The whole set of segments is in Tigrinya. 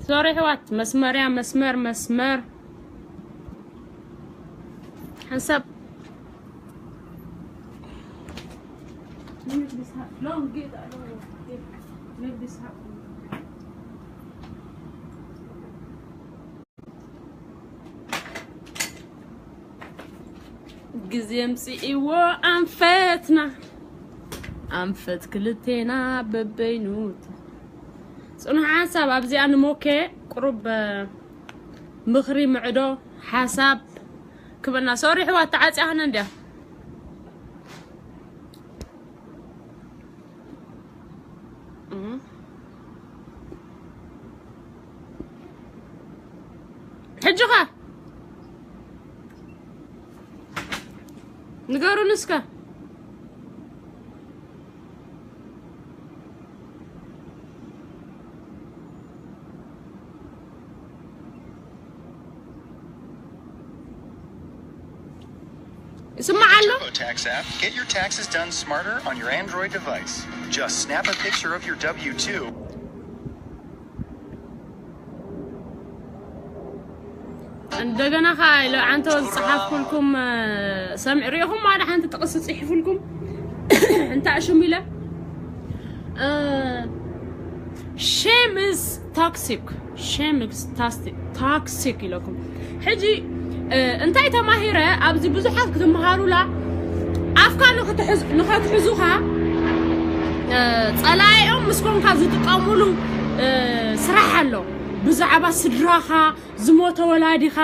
ሶሪ ኣሕዋት፣ መስመርያ፣ መስመር፣ መስመር። ሓንሳብ ግዜ ኣምጽእዎ ኣንፈትና፣ ኣንፈት ክልቴና በበይኑ። ጽኑሕ ሓንሳብ ኣብዚኣ ንሞኬ ቁሩብ ምኽሪ፣ ምዕዶ፣ ሓሳብ ክበና። ሶሪ ኣሕዋት፣ ተዓጽያ ኸነ እንድያ። ሕጂ ኸ ንገሩኒ እስከ። ይስማዕ ኣሎ? TurboTax app. Get your taxes done smarter on your Android device. Just snap a picture of your W two. እንደገና ኸዓ ኢለ ዓንቶ ዝጸሓፍኩልኩም፣ እ፣ ሰምዕ ሪኢኹም ማለት ሓንቲ ጥቕሲ ጽሒፉልኩም። እንታይ ሽሙ ኢለ? እ፣ shame is toxic. Shame is toxic, toxic ኢለኩም። ሕጂ፣ እ፣ እንታይ ተማሂረ? ኣብዚ ብዙሓት ክትመሃሩላ፣ ኣፍካ ንኽትሕዝ-፣ ንኸትሕዙኻ፣ እ፣ ጸላኢኦም ምስ ኮንካ ዝጥቀሙሉ፣ እ፣ ስራሕ ኣሎ። ብዛዕባ ስድራኻ፣ ዝሞተ ወላዲኻ፣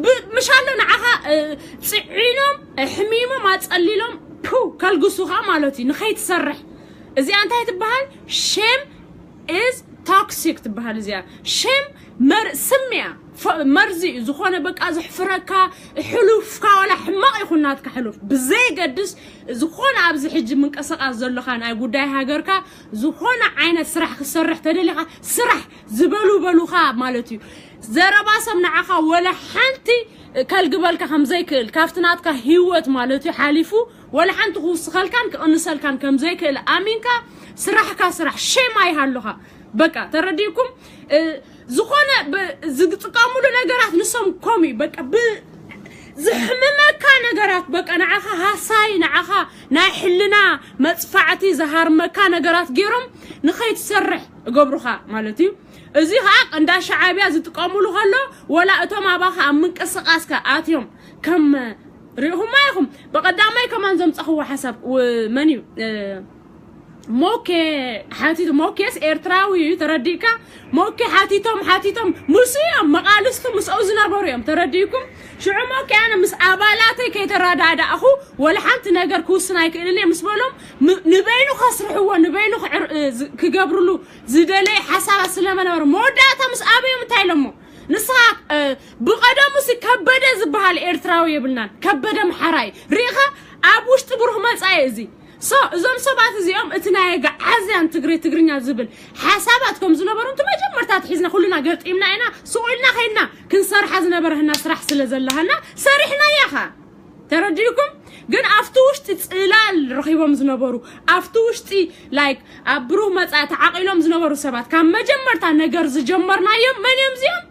ብ-፣ ምሽ ኣሎ ንዓኻ፣ እ፣ ጽዒኖም፣ ኣሕሚሞም፣ ኣጸሊሎም፣ ፑ፣ ከልግሱኻ ማለት እዩ፣ ንኸይትሰርሕ። እዚኣ እንታይ ትበሃል? Shame is toxic ትበሃል እዚኣ። Shame መር-፣ ስም እያ። ፈ-፣ መርዚ እዩ። ዝኾነ በቃ ዘሕፍረካ፣ ሕሉፍካ፣ ዋላ ሕማቕ ይኹን ናትካ ሕሉፍ። ብዘይገድስ፣ ዝኾነ ኣብዚ ሕጂ ምንቅስቓስ ዘሎኻ ናይ ጉዳይ ሃገርካ፣ ዝኾነ ዓይነት ስራሕ ክሰርሕ ተደሊኻ፣ ስራሕ ዝበሉ በሉኻ ማለት እዩ። ዘረባ ሰብ ንዓኻ ወላ ሓንቲ ከልግበልካ ከም ዘይክእል፣ ካብቲ ናትካ ህይወት ማለት እዩ ሓሊፉ፣ ወላ ሓንቲ ክውስኸልካን ክቕንሰልካን ከም ዘይክእል ኣሚንካ፣ ስራሕካ ስራሕ፣ ሼም ኣይሃሉኻ። በቃ፣ ተረዲእኩም? እ፣ ዝኾነ ብ-፣ ዝጥቀሙሉ ነገራት ንሶም ኮም እዩ። በቃ፣ ብ-፣ ዝሕምመካ ነገራት፣ በቃ፣ ንዓኻ ሃሳይ፣ ንዓኻ ናይ ሕልና መጽፋዕቲ ዝሃርመካ ነገራት ገይሮም ንኸይትሰርሕ እገብሩኻ ማለት እዩ። እዚ ኸኣ እንዳ ሸዓብያ ዝጥቀሙሉ ከሎ፣ ወላ እቶም ኣባኻ ኣብ ምንቅስቓስካ ኣትዮም ከም ርኢኹማ ኢኹም። ብቐዳማይ ከማን ዘምጻኽዎ ሓሳብ ው-፣ መን እዩ? እ፣ ሞኬ ሓቲቱ፣ ሞኬስ ኤርትራዊ እዩ፣ ተረዲእካ? ሞኬ ሓቲቶም፣ ሓቲቶም፣ ምስ እዮም መቓልስቱ ምስኡ ዝነበሩ እዮም፣ ተረዲእኩም? ሽዑ ሞኬ ኣነ ምስ ኣባላተይ ከይተረዳዳእኹ ወላ ሓንቲ ነገር ክውስን ኣይክእልን እየ ምስ በሎም፣ ም-፣ ንበይኑ ከስርሕዎ፣ ንበይኑ ክዕር-፣ እ፣ ዝ-፣ ክገብርሉ ዝደለየ ሓሳባት ስለመነበሩ፣ መወዳእታ ምስ ኣበዮም እንታይ ኢሎሞ? ንስኻ፣ እ፣ ብቐደሙ ሲ ከበደ ዝበሃል ኤርትራዊ የብልናን። ከበደ ምሓራይ። ርኢኻ? ኣብ ውሽጢ ብሩህ መጻኢ እዚ። ሶ፣ እዞም ሰባት እዚኦም እቲ ናይ ኣግዓዝያን ትግሬ ትግርኛ ዝብል ሓሳባት ከም ዝነበሩ፣ እቲ መጀመርታ ኣትሒዝና ኩልና ገጢምና ኢና፣ ስቕ ኢልና ኸይድና ክንሰርሓ ዝነበረህና ስራሕ ስለ ዘለሃና፣ ሰሪሕናያ ኸኣ። ተረዲእኩም? ግን ኣብቲ ውሽጢ ጽላል ረኺቦም ዝነበሩ፣ ኣብቲ ውሽጢ፣ ላይክ፣ ኣብ ብሩህ መጻኢ ተዓቒሎም ዝነበሩ ሰባት፣ ካብ መጀመርታ ነገር ዝጀመርናዮም መን እዮም እዚኦም?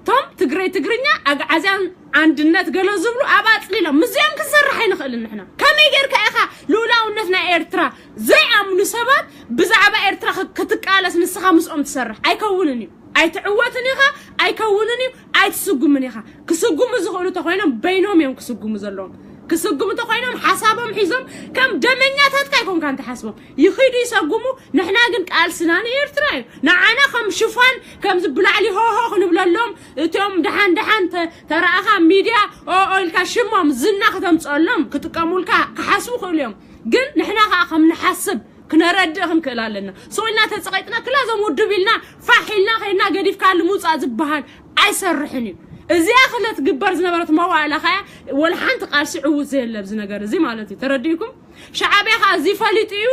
እቶም ትግረይ ትግርኛ፣ ኣግዓዝያን ኣንድነት ገለ ዝብሉ ኣብ ኣጽሊሎም። ምስዚኦም ክንሰርሕ ኣይንኽእልን ንሕና። ከመይ ጌርካ ኢኻ ልኡላውነት ናይ ኤርትራ ዘይኣምኑ ሰባት ብዛዕባ ኤርትራ ክ-፣ ክትቃለስ ንስኻ ምስኦም ትሰርሕ? ኣይከውንን እዩ። ኣይትዕወትን ኢኻ፣ ኣይከውንን እዩ፣ ኣይትስጉምን ኢኻ። ክስጉሙ ዝኽእሉ ተኾይኖም በይኖም እዮም ክስጉሙ ዘለዎም። ክስጉሙ ተኾይኖም ሓሳቦም ሒዞም ከም ደመኛታትካ ኣይኮንካን ትሓስቦም። ይኺዱ ይሰጉሙ፣ ንሕና ግን ቃልስና ንኤርትራ እዩ። ንዓና ከም ሽፋን፣ ከምዚ ብላዕሊ ሆሆ ክንብለሎም፣ እቲኦም ደሓን ደሓን ተ-፣ ተረኣኻ ሚድያ ኦ፣ ኦ ኢልካ ሽሞም ዝና ከተምፅኦሎም ክጥቀሙልካ ክሓስቡ ክእሉ እዮም። ግን ንሕና ኸዓ ከም ንሓስብ ክነረድእ ክንክእል ኣለና። ስቕ ኢልና ተጸቒጥና፣ ክላ ዞም ውድብ ኢልና፣ ፋሕ ኢልና፣ ከይድና ገዲፍካ ልሙጻእ ዝበሃል ኣይሰርሕን እዩ። እዚኣ ክለ ትግበር ዝነበረት መዋእላ ኸኣ ወላ ሓንቲ ቃልሲ ዕዉት ዘየለ ኣብዚ ነገር እዚ ማለት እዩ። ተረዲእኩም? ሸዓብያ ኸኣ እዚ ፈሊጡ እዩ፣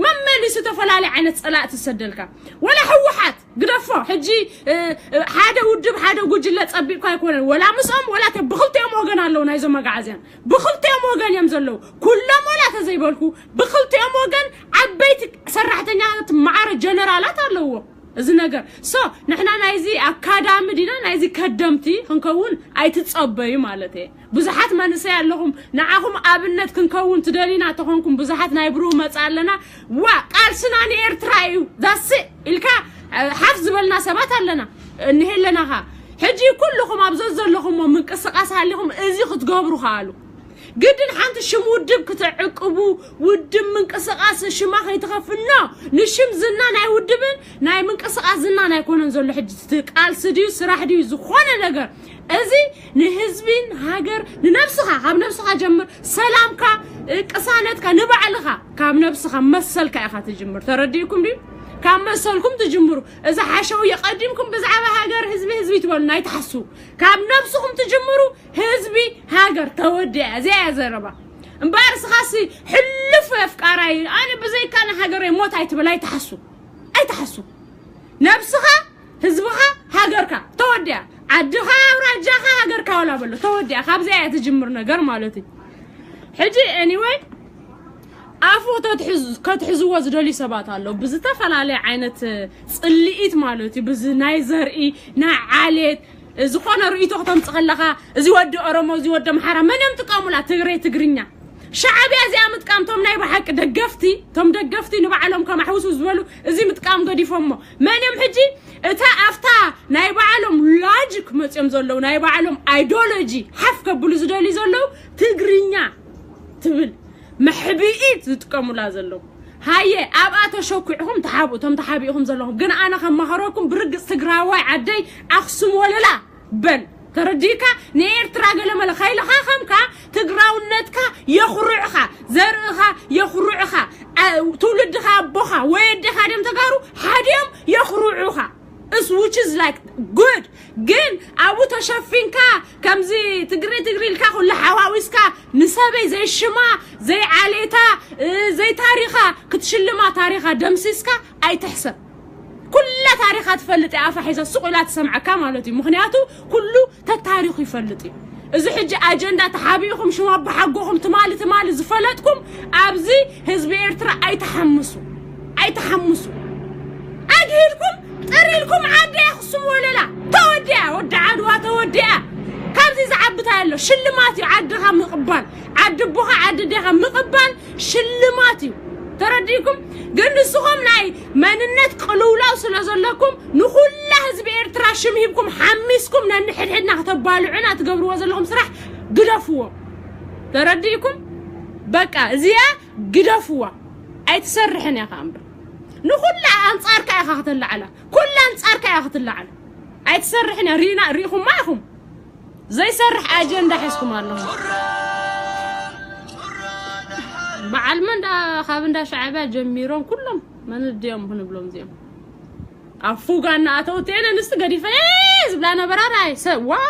መመሊሱ ተፈላለየ ዓይነት ጸላእቲ ዝሰደልካ። ወላ ህወሓት ግደፎ። ሕጂ፣ እ፣ እ፣ ሓደ ውድብ፣ ሓደ ጉጅለ ጸቢቕካ ኣይኮነን። ወላ ምስኦም፣ ወላ ተ-፣ ብኽልቲኦም ወገን ኣለዉ ናይዞም ኣግዓዝያን። ብኽልቲኦም ወገን እዮም ዘለዉ። ኩሎም ወላ ተዘይበልኩ፣ ብኽልቲኦም ወገን ዓበይቲ ሰራሕተኛታት፣ ማዕረ ጀነራላት ኣለዉዎ። እዚ ነገር so ንሕና ናይዚ ኣካዳሚ ዲና ናይዚ ከደምቲ ክንከውን ኣይትጸበዩ ማለት እየ። ብዙሓት መንእሰይ ኣለኹም፣ ንዓኹም ኣብነት ክንከውን ትደሊና ተኾንኩም ብዙሓት ናይ ብሩህ መጻ ኣለና። ዋ ቃልስና ንኤርትራ እዩ ዳስ ኢልካ ሓፍ ዝበልና ሰባት ኣለና። እንሄ ኣለናኻ ሕጂ ኩልኹም ኣብ ዘዘለኹሞ ምንቅስቃስ ሃሊኹም እዚ ክትገብሩ ከኣሉ ግድን ሓንቲ ሽም ውድብ ክትዕቅቡ ውድብ ምንቅስቃስ ሽማ ከይትኸፍኖ ንሽም ዝና ናይ ውድብን ናይ ምንቅስቃስ ዝናን ኣይኮነን ዘሎ ሕጂ እቲ ቃልሲ ድዩ ስራሕ ድዩ ዝኾነ ነገር እዚ ንህዝቢን ሃገር ንነብስኻ ካብ ነብስኻ ጀምር ሰላምካ ቅሳነትካ ንባዕልኻ ካብ ነብስኻ መሰልካ ኢኻ ትጅምር ተረዲእኩም ድዩ ካብ መሰልኩም ትጅምሩ እዚ ሓሸው የቀዲምኩም ብዛዕባ ሃገር ህዝቢ ህዝቢ ትበሉ ናይ ትሓስቡ ካብ ነብስኹም ትጅምሩ ህዝቢ ሃገር ተወዲኣ እዚኣ እያ ዘረባ እምበኣር ስኻሲ ሕልፍ ኣፍቃራይ ኣነ ብዘይካ ንሃገረይ ሞት ኣይትበል ኣይትሓሱ ኣይትሓሱ ነብስኻ ህዝብኻ ሃገርካ ተወዲኣ ዓድኻ ኣውራጃኻ ሃገርካ ወላ በሎ ተወዲኣ ካብዚኣ እያ ትጅምር ነገር ማለት እዩ ሕጂ anyway ኣፉ ከተትሕዝዎ ዝደልዩ ሰባት ኣለዉ ብዝተፈላለየ ዓይነት ፅልኢት ማለት እዩ ብዚ ናይ ዘርኢ ናይ ዓሌት ዝኾነ ርእይቶ ክተምፅ ከለኻ እዚ ወዲ ኦሮሞ እዚ ወዲ ኣምሓራ መን እዮም ጥቀሙላ ትግሬ ትግርኛ ሻዕብያ እዚኣ ምጥቃም ቶም ናይ ብሓቂ ደገፍቲ ቶም ደገፍቲ ንባዕሎም ከማሕውሱ ዝበሉ እዚ ምጥቃም ገዲፎሞ መን እዮም ሕጂ እታ ኣብታ ናይ ባዕሎም ሎጂክ መፅኦም ዘለዉ ናይ ባዕሎም ኣይዶሎጂ ሓፍ ከብሉ ዝደልዩ ዘለዉ ትግርኛ ትብል መሕብኢት ዝጥቀሙላ ዘለዉ ሃየ ኣብኣ ተሸኩዕኹም ተሓብኡ እቶም ተሓቢእኹም ዘለኹም ግን ኣነ ከማኸረኩም ብርግፅ ትግራዋይ ዓደይ ኣክሱም ወለላ በል ተረዲእካ ንኤርትራ ገለመለ ከይልኻኸምካ ትግራውነትካ የኹርዕኻ ዘርእኻ የኹርዕኻ ትውልድኻ ኣቦኻ ወይ ኣዴኻ ድም ተጋሩ ሓዲኦም የኹርዑኻ እስ which is like good ግን ኣብኡ ተሸፊንካ ከምዚ ትግሪ ትግሪ ኢልካ ኩሉ ሓዋዊስካ ንሰበይ ዘይሽማ ዘይዓሌታ ዘይታሪኻ ክትሽልማ ታሪኻ ደምሲስካ ኣይትሕሰብ ኩላ ታሪኻ ትፈልጥ ኣፋ ሒዛ ሱቕ ኢላ ትሰምዓካ ማለት እዩ ምክንያቱ ኩሉ ተታሪኹ ይፈልጥ እዩ እዚ ሕጂ ኣጀንዳ ተሓቢእኹም ሽም ኣባሓጎኹም ትማሊ ትማሊ ዝፈለጥኩም ኣብዚ ህዝቢ ኤርትራ ኣይተሓምሱ ኣይተሓምሱ ኣግሂድኩም ጥሪልኩም ዓዲ ኣኽሱም ወለላ ተወዲኣ ወዲ ዓድዋ ተወዲኣ ካብዚ ዝዓብታ ኣሎ ሽልማት እዩ ዓድኻ ምቕባል ዓዲ ኣቦኻ ዓዲ ኣዴኻ ምቕባል ሽልማት እዩ ተረዲእኩም ግን ንስኹም ናይ መንነት ቅልውላው ስለ ዘለኩም ንኹላ ህዝቢ ኤርትራ ሽም ሂብኩም ሓሚስኩም ነንሕድሕድና ከተባልዑና ትገብርዎ ዘለኹም ስራሕ ግደፍዎ ተረዲእኩም በቃ እዚኣ ግደፍዋ ኣይትሰርሕን እያ ከኣ እምበር ንኹላ ኣንጻርካ ኢኻ ከተላዓላ ኩላ ኣንጻርካ ኢኻ ክትላዓል ኣይትሰርሕን እያ ሪና ሪኹማ ኢኹም ዘይሰርሕ ኣጀንዳ ሒዝኩም ኣለኹም በዓል መን ዳ ካብ እንዳ ሻዕብያ ጀሚሮም ኩሎም መን ድዮም ክንብሎም እዚኦም ኣብ ፉጋ እናኣተው እተን ኣንስቲ ገዲፈን ዝብላ ነበራ ራይ ዋ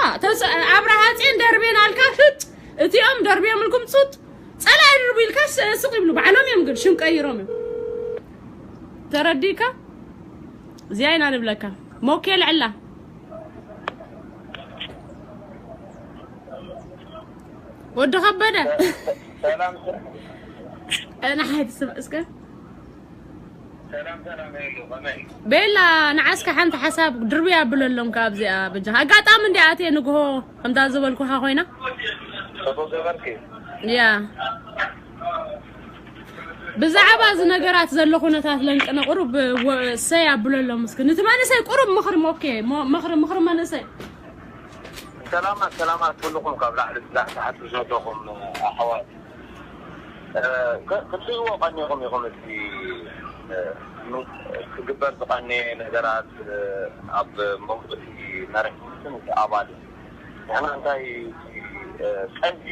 ኣብረሃፅን ደርቤን ኣልካ ሽጥ እቲኦም ደርብዮምልኩም ፁጥ ፀላኢ ድርቡ ኢልካ ስቕ ይብሉ ባዕሎም እዮም ግን ሽም ቀይሮም እዮም ተረዲእካ እዚኣ ኢና ንብለካ ሞኬ ልዕላ ወዲ ከበደ ሰላም ንሓይ ትስምዕ እስከ ሰላም ሰላም ሄሉ ከመይ ቤላ ንዓስካ ሓንቲ ሓሳብ ድርብያ ኣብለሎም ካብዚኣ በጃ ኣጋጣሚ እንዲ ኣትየ ንግሆ ከምታ ዝበልኩኻ ኮይና ጽቡቅ ገበርኪ ያ ብዛዕባ እዚ ነገራት ዘሎ ኩነታት ለንቅነ ቁሩብ ሰይ ኣብለሎም እስኪ ንቲ መንእሰይ ቁሩብ ምኽሪ ሞኬ ምኽሪ ምኽሪ መንእሰይ ሰላማት ሰላማት ኩልኹም ካብ ላዕሊ ዝላዕ ትሓቱ ዘለኹም ኣሕዋት ክትሪእዎ ቀኒኹም ኢኹም እቲ ክግበር ዝቐነየ ነገራት ኣብ መንጎ እቲ መራሒ መንግስትን እቲ ኣባልን ንሕና እንታይ ቀንዲ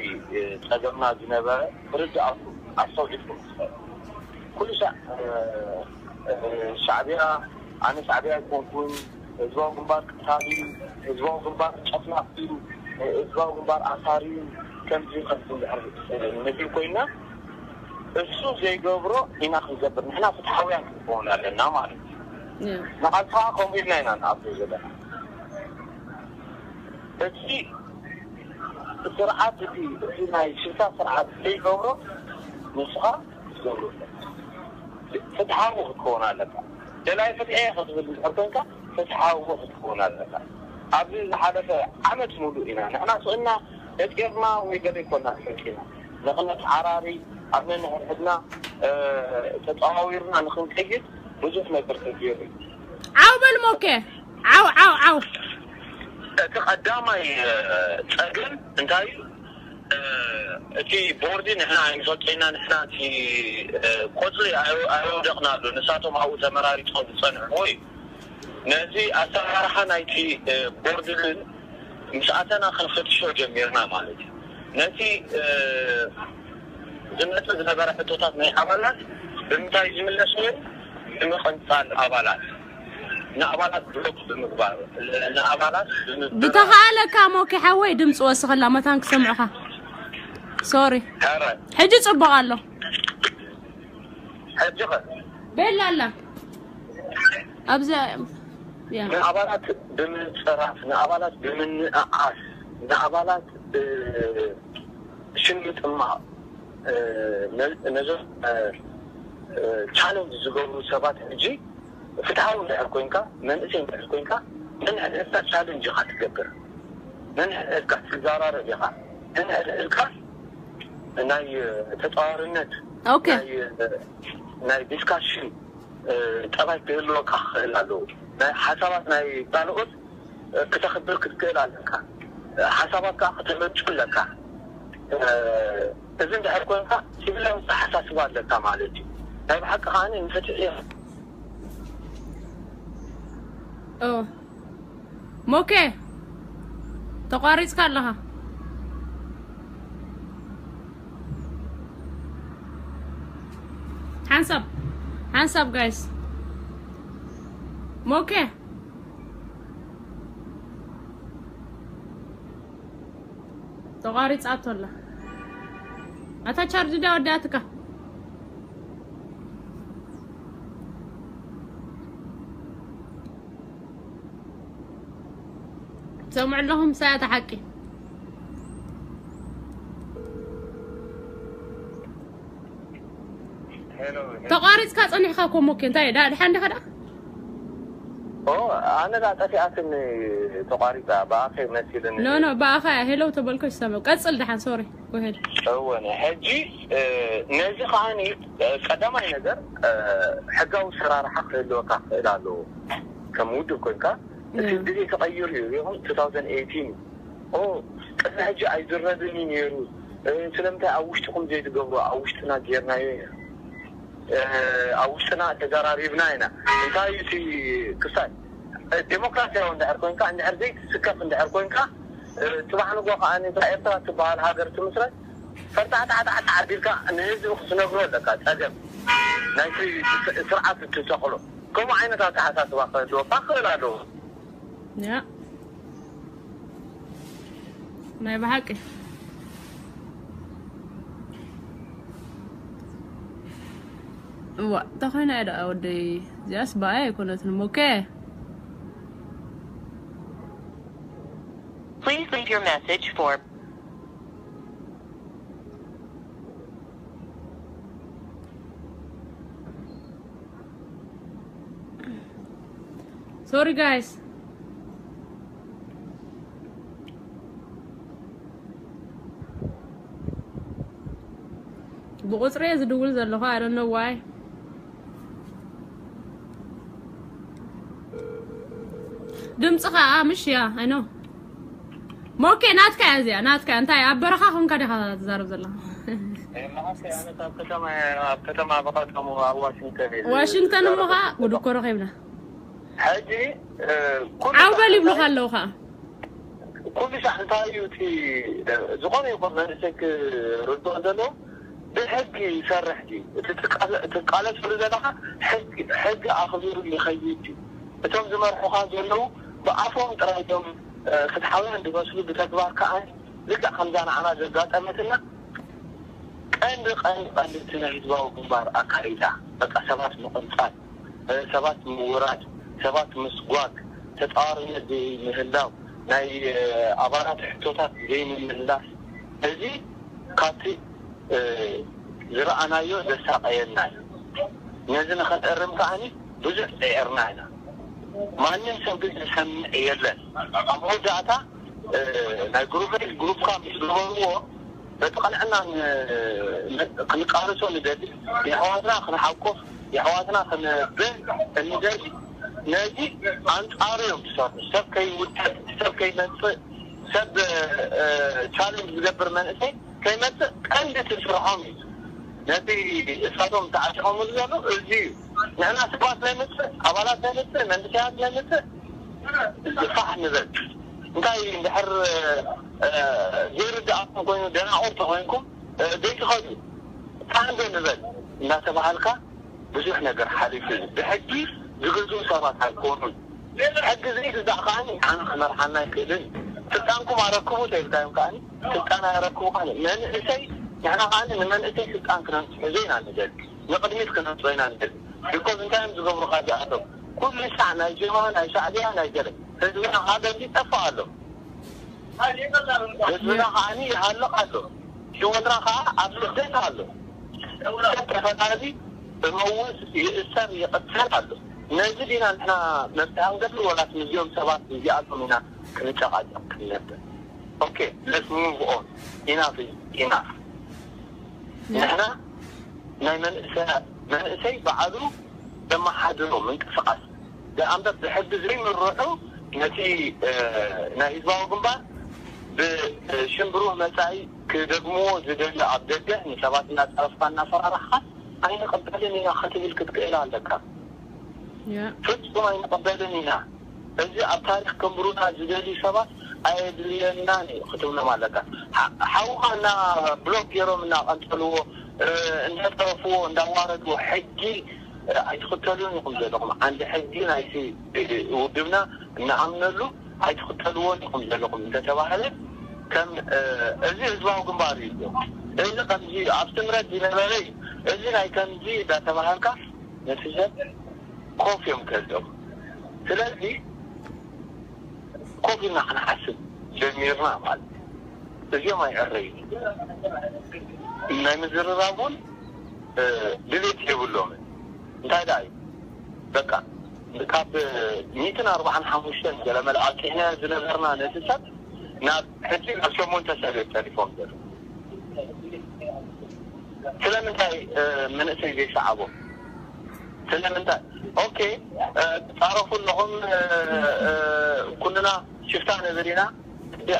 ፀገምና ዝነበረ ምርድኣቱ ኣስተውዒልኩም ትኽእል ኩሉ ሻዕ ሻዕቢያ ኣነ ሻዕቢያ ኣይኮንኩን ህዝባዊ ግንባር ቅታል እዩ ህዝባዊ ግንባር ጨፍላፍ እዩ ህዝባዊ ግንባር ኣሳር እዩ ከምዚ ከምዚ እንድሕር ንብል ኮይና እሱ ዘይገብሮ ኢና ክንገብር ንሕና ፍትሓውያን ክንከውን ኣለና ማለት እዩ ንዓልቲ ከዓ ከምኡ ኢልና ኢና ንኣብ ዘለና እቲ ስርዓት እቲ እቲ ናይ ሽታ ስርዓት ዘይገብሮ ንስኻ ክትገብሮ ፍትሓዊ ክትከውን ኣለካ ደላይ ፍትሒ እየ ክትብል እንድሕር ኮንካ፣ ፍትሓዊ ክትከውን ኣለካ። ኣብዚ ዝሓለፈ ዓመት ሙሉእ ኢና ንሕና ስእና ነጢርና ወይ ገለ ይኮና ሰኪና፣ ንክነተዓራሪ፣ ኣብ ነንሕድሕድና ተፀዋዊርና ንክንቀይድ ብዙሕ ነገር ተገይሩ እዩ። ዓው በል ሞኬ። ዓው ዓው ዓው። እቲ ቀዳማይ ፀገም እንታይ እዩ? እቲ ቦርዲ ንሕና ኣይንፈልጦ ኢና። ንሕና እቲ ቆፅሊ ኣይወደቕናሉ፣ ንሳቶም ኣብኡ ተመራሪፆም ዝፀንሕዎ እዩ። ነዚ ኣሰራርሓ ናይቲ ቦርዲ ግን ምስ ኣተና ክንፈትሾ ጀሚርና ማለት እዩ። ነቲ ዝመፅእ ዝነበረ ሕቶታት ናይ ኣባላት ብምንታይ ዝምለስ ወይ ብምቕንፃል ኣባላት ንኣባላት ብሎክ ብምግባር ንኣባላት ብተኻእለካ ሞኪ ሓወይ ድምፂ ወስኸላ መታን ክሰምዑኻ። ሶሪ። ሕጂ ፅቡቕ ኣሎ። ሕጂ ኸ ቤላ ኣላ ኣብዚ። ንኣባላት ብምፅራፍ፣ ንኣባላት ብምንእኣስ፣ ንኣባላት ሽም ምጥማቕ፣ ነዞም ቻለንጅ ዝገብሩ ሰባት ሕጂ ፍትሓዊ እንድሕር ኮንካ፣ መንእሰይ እንድሕር ኮንካ፣ ነንሕድሕድካ ቻለንጅ ኢኻ ትገብር። ነንሕድሕድካ ትዘራረብ ኢኻ። ነንሕድሕድካ ናይ ተፃዋርነት ኦኬ። ናይ ዲስካሽን ጠባይ ክህልወካ ክኽእል ኣለዎ። ናይ ሓሳባት ናይ ካልኦት ክተኽብር ክትክእል ኣለካ። ሓሳባት ከዓ ክተመንጩ ኣለካ። እዚ እንድሕር ኮንካ ሲቪላዊ ኣተሓሳስባ ኣለካ ማለት እዩ። ናይ ብሓቂ ከዓ ንፍትሒ ሞኬ ተቋሪፅካ ኣለኻ። ሓንሳብ ሓንሳብ ጋይስ ሞኬ ተቋሪፃቶ ኣላ። ኣታ ቻርጅ ዳ ወዳትካ ሰምዑ ኣለኹም ሳያታ ሓቂ ተቋሪፅካ ፀኒሕካ ኮሞ ኬ እንታይ ዳ ድሓን ዲኻ ዳ ኣነ ዳ ጠፊኣትኒ ተቋሪፃ ብኣኸ መሲልኒ ኖ ኖ ብኣኻ ሄለው ተበልኮ ይሰምዑ ቀፅል ድሓን ሶሪ ጎሄድ እወ ሕጂ ነዚ ከዓኒ ቀዳማይ ነገር ሕጋዊ ሰራርሓ ክህልወካ ክኽእል ኣለዎ ከም ውድብ ኮንካ እቲ ግዜ ተቐይሩ እዩ ይኹን two thousand eighteen ቅድሚ ሕጂ ኣይዝረብን እዩ ነይሩ ስለምንታይ ኣብ ውሽጥኹም ዘይትገብሩ ኣብ ውሽጥና ጌርናዮ ኢና ኣብ ውሽጥና ተዘራሪብና ኢና እንታይ እዩ እቲ ክሳይ ዴሞክራሲያዊ እንድሕር ኮንካ እንድሕር ዘይትስከፍ እንድሕር ኮንካ ፅባሕ ንጎ ከዓ እታ ኤርትራ ትበሃል ሃገር ትምስረት ፈርጣዕጣዕጣዕጣዕ ኣቢልካ ንህዝቢ ክትነግሮ ኣለካ ፀገም ናይቲ ስርዓት እትተኽሎ ከምኡ ዓይነት ኣተሓሳስባ ክህልወካ ክኽእል ኣለዎ ያ ናይ ብሓቂ እዋ እንታይ ኮይና እያ ደኣ ወደይ እዚኣስ ብኣይ ኣይኮነትን ሞኬ Please leave your message for Sorry guys ብቁፅሪ እየ ዝድውል ዘለኹ I don't know why ድምፂ ከዓ ምሽ እያ I know ሞኬ ናትካ እያ እዚኣ ናትካ እንታይ ኣብ በረኻ ኮንካ ዲኻ ትዛረብ ዘለኻ ኣብ ከተማ ኣብ ከተማ ብቐደሙ ኣብ ዋሽንግተን እየ ዋሽንግተን እሞ ከዓ ጉድ እኮ ረኺብና ሕጂ ዓው በል ይብሉኻ ኣለዉ ከዓ ኩሉ ሳዕ እንታይ እዩ እቲ ዝኾነ ይኹን መንእሰይ ክርድኦ ዘለዎ ብሕጊ ይሰርሕ ድዩ እቲ ትቃለስሉ ዘለኻ ሕጊ ኣኽቢሩ ይኸይድ ድዩ እቶም ዝመርሑኻ ዘለዉ ብኣፎም ጥራይ እዮም ፍትሓውያን ዝመስሉ ብተግባር ከዓ ልክዕ ከምዛ ንዓና ዘጋጠመትና ቀንዲ ቀንዲ ቀንዲ እቲ ናይ ህዝባዊ ግንባር ኣካይዳ በቃ ሰባት ምቕንጻል ሰባት ምውራድ ሰባት ምስጓግ ተፃዋርነት ዘይምህላው ናይ ኣባላት ሕቶታት ዘይምምላስ እዚ ካብቲ ዝረኣናዮ ዘሳቀየና እዩ ነዚ ንኸንእርም ከዓኒ ብዙሕ ጸይርና ኢና። ማንም ሰብ ግን ዝሰምዕ የለን። ኣብ መወዳእታ ናይ ግሩበይ ግሩፕካ ምስ ገበርዎ በቲ ቅንዕና ክንቃለሶ ንደሊ፣ የሕዋትና ክንሓቁፍ፣ የሕዋትና ክንብል እንደሊ። ነዚ ኣንጻሩ እዮም ዝሰርሑ። ሰብ ከይውደብ፣ ሰብ ከይመጽእ፣ ሰብ ቻለንጅ ዝገብር መንእሰይ ከይመጽእ ቀንዲ እቲ ስርሖም እዩ። ነቲ እሳቶም ተዓጢቖምሉ ዘሎ እዚ እዩ። ንሕና ሰባት ናይ ምጽእ፣ ኣባላት ናይ ምጽእ፣ መንእሰያት ናይ ምጽእ ዝፋሕ ንበል። እንታይ እንድሕር ዘይርድኣኩም ኮይኑ ደናቑር ተኮይንኩም ዘይትኸዱ ታንዶ ንበል እናተባሃልካ ብዙሕ ነገር ሓሊፉ እዩ። ብሕጊ ዝግዝኡ ሰባት ኣይኮኑን። ሕጊ ዘይግዛእ ከዓኒ ንዓና ክመርሓና ኣይክእልን። ስልጣንኩም ኣረክቡ ተይልካዮም ከዓኒ ስልጣን ኣረክቡ ከዓኒ መንእሰይ ንሕና ከዓኒ ንመንእሰይ ስልጣን ክነምፅእ ኢና ንደሊ። ንቕድሚት ክነምፅኦ ኢና ንደሊ። ቢኮዝ እንታይ እዮም ዝገብሩ ካብዚኣቶም? ኩሉ ሳዕ ናይ ጀብሃ ናይ ሻዕቢያ ናይ ገለ ህዝብና ሃገር ይጠፍእ ኣሎ። ህዝብና ከዓኒ ይሃልቕ ኣሎ። ህይወትና ከዓ ኣብ ስደት ኣሎ። ሰብ ተፈታዚ ብመውት ይእሰር ይቕተል ኣሎ። ነዚ ዲና ንሕና መፍትሒ ንገብር ወላስ ምስዚኦም ሰባት እዚኣቶም ኢና ክንጨቃጨቅ ክንነብር? ኦኬ let's move on. ኢናፍ ኢናፍ። ንሕና ናይ መንእሰይ መንእሰይ ባዕሉ ዘመሓድሮ ምንቅስቃስ ደኣምበር ብሕጊ ዘይምርሑ ነቲ ናይ ህዝባዊ ግንባር ብሽም ብሩህ መጻኢ ክደግምዎ ዝደሊ ኣብ ደገ ንሰባት እናጸረፍካ እናፈራራሕካ ኣይንቕበልን ኢና ክትብል ክትክእል ኣለካ። ፍጹም ኣይንቕበልን ኢና። እዚ ኣብ ታሪኽ ከንብሩና ዝደልዩ ሰባት ኣየድልየናን እዩ ክትብሎም ኣለካ። ሓውኻ እና ብሎክ ገይሮም እናቐንጠልዎ እንዳጠረፍዎ እንዳዋረድዎ ሕጊ ኣይትኽተሉን ኢኹም ዘለኹም። ዓንዲ ሕጊ ናይቲ ውድብና እናኣምነሉ ኣይትኽተልዎን ኢኹም ዘለኹም እንተተባህለ ከም እዚ ህዝባዊ ግንባር እዩ። እዚ ከምዚ ኣብ ስምረት ዝነበረ እዩ። እዚ ናይ ከምዚ እንዳተባሃልካ ነቲ ሰብ ኮፍ እዮም ከልኦም። ስለዚ ኮፍ ኢልና ክንሓስብ ጀሚርና ማለት እዩ። እዚኦም ኣይዕረዩ ናይ ምዝርራብ እውን ድሌት የብሎምን። እንታይ ደኣ እዩ በቃ ካብ ሚእትን ኣርባዓን ሓሙሽተን ገለ መልኣኪሕና ዝነበርና ነቲ ሰብ ናብ ሕጂ ናብ ሸሞንተ ሰብ እዮም ተሪፎም ዘሎ። ስለምንታይ መንእሰይ ዘይሰዓቦ? ስለምንታይ? ኦኬ ጻረፉ ኣለኹም፣ ኩልና ሽፍታ ነበር ኢና።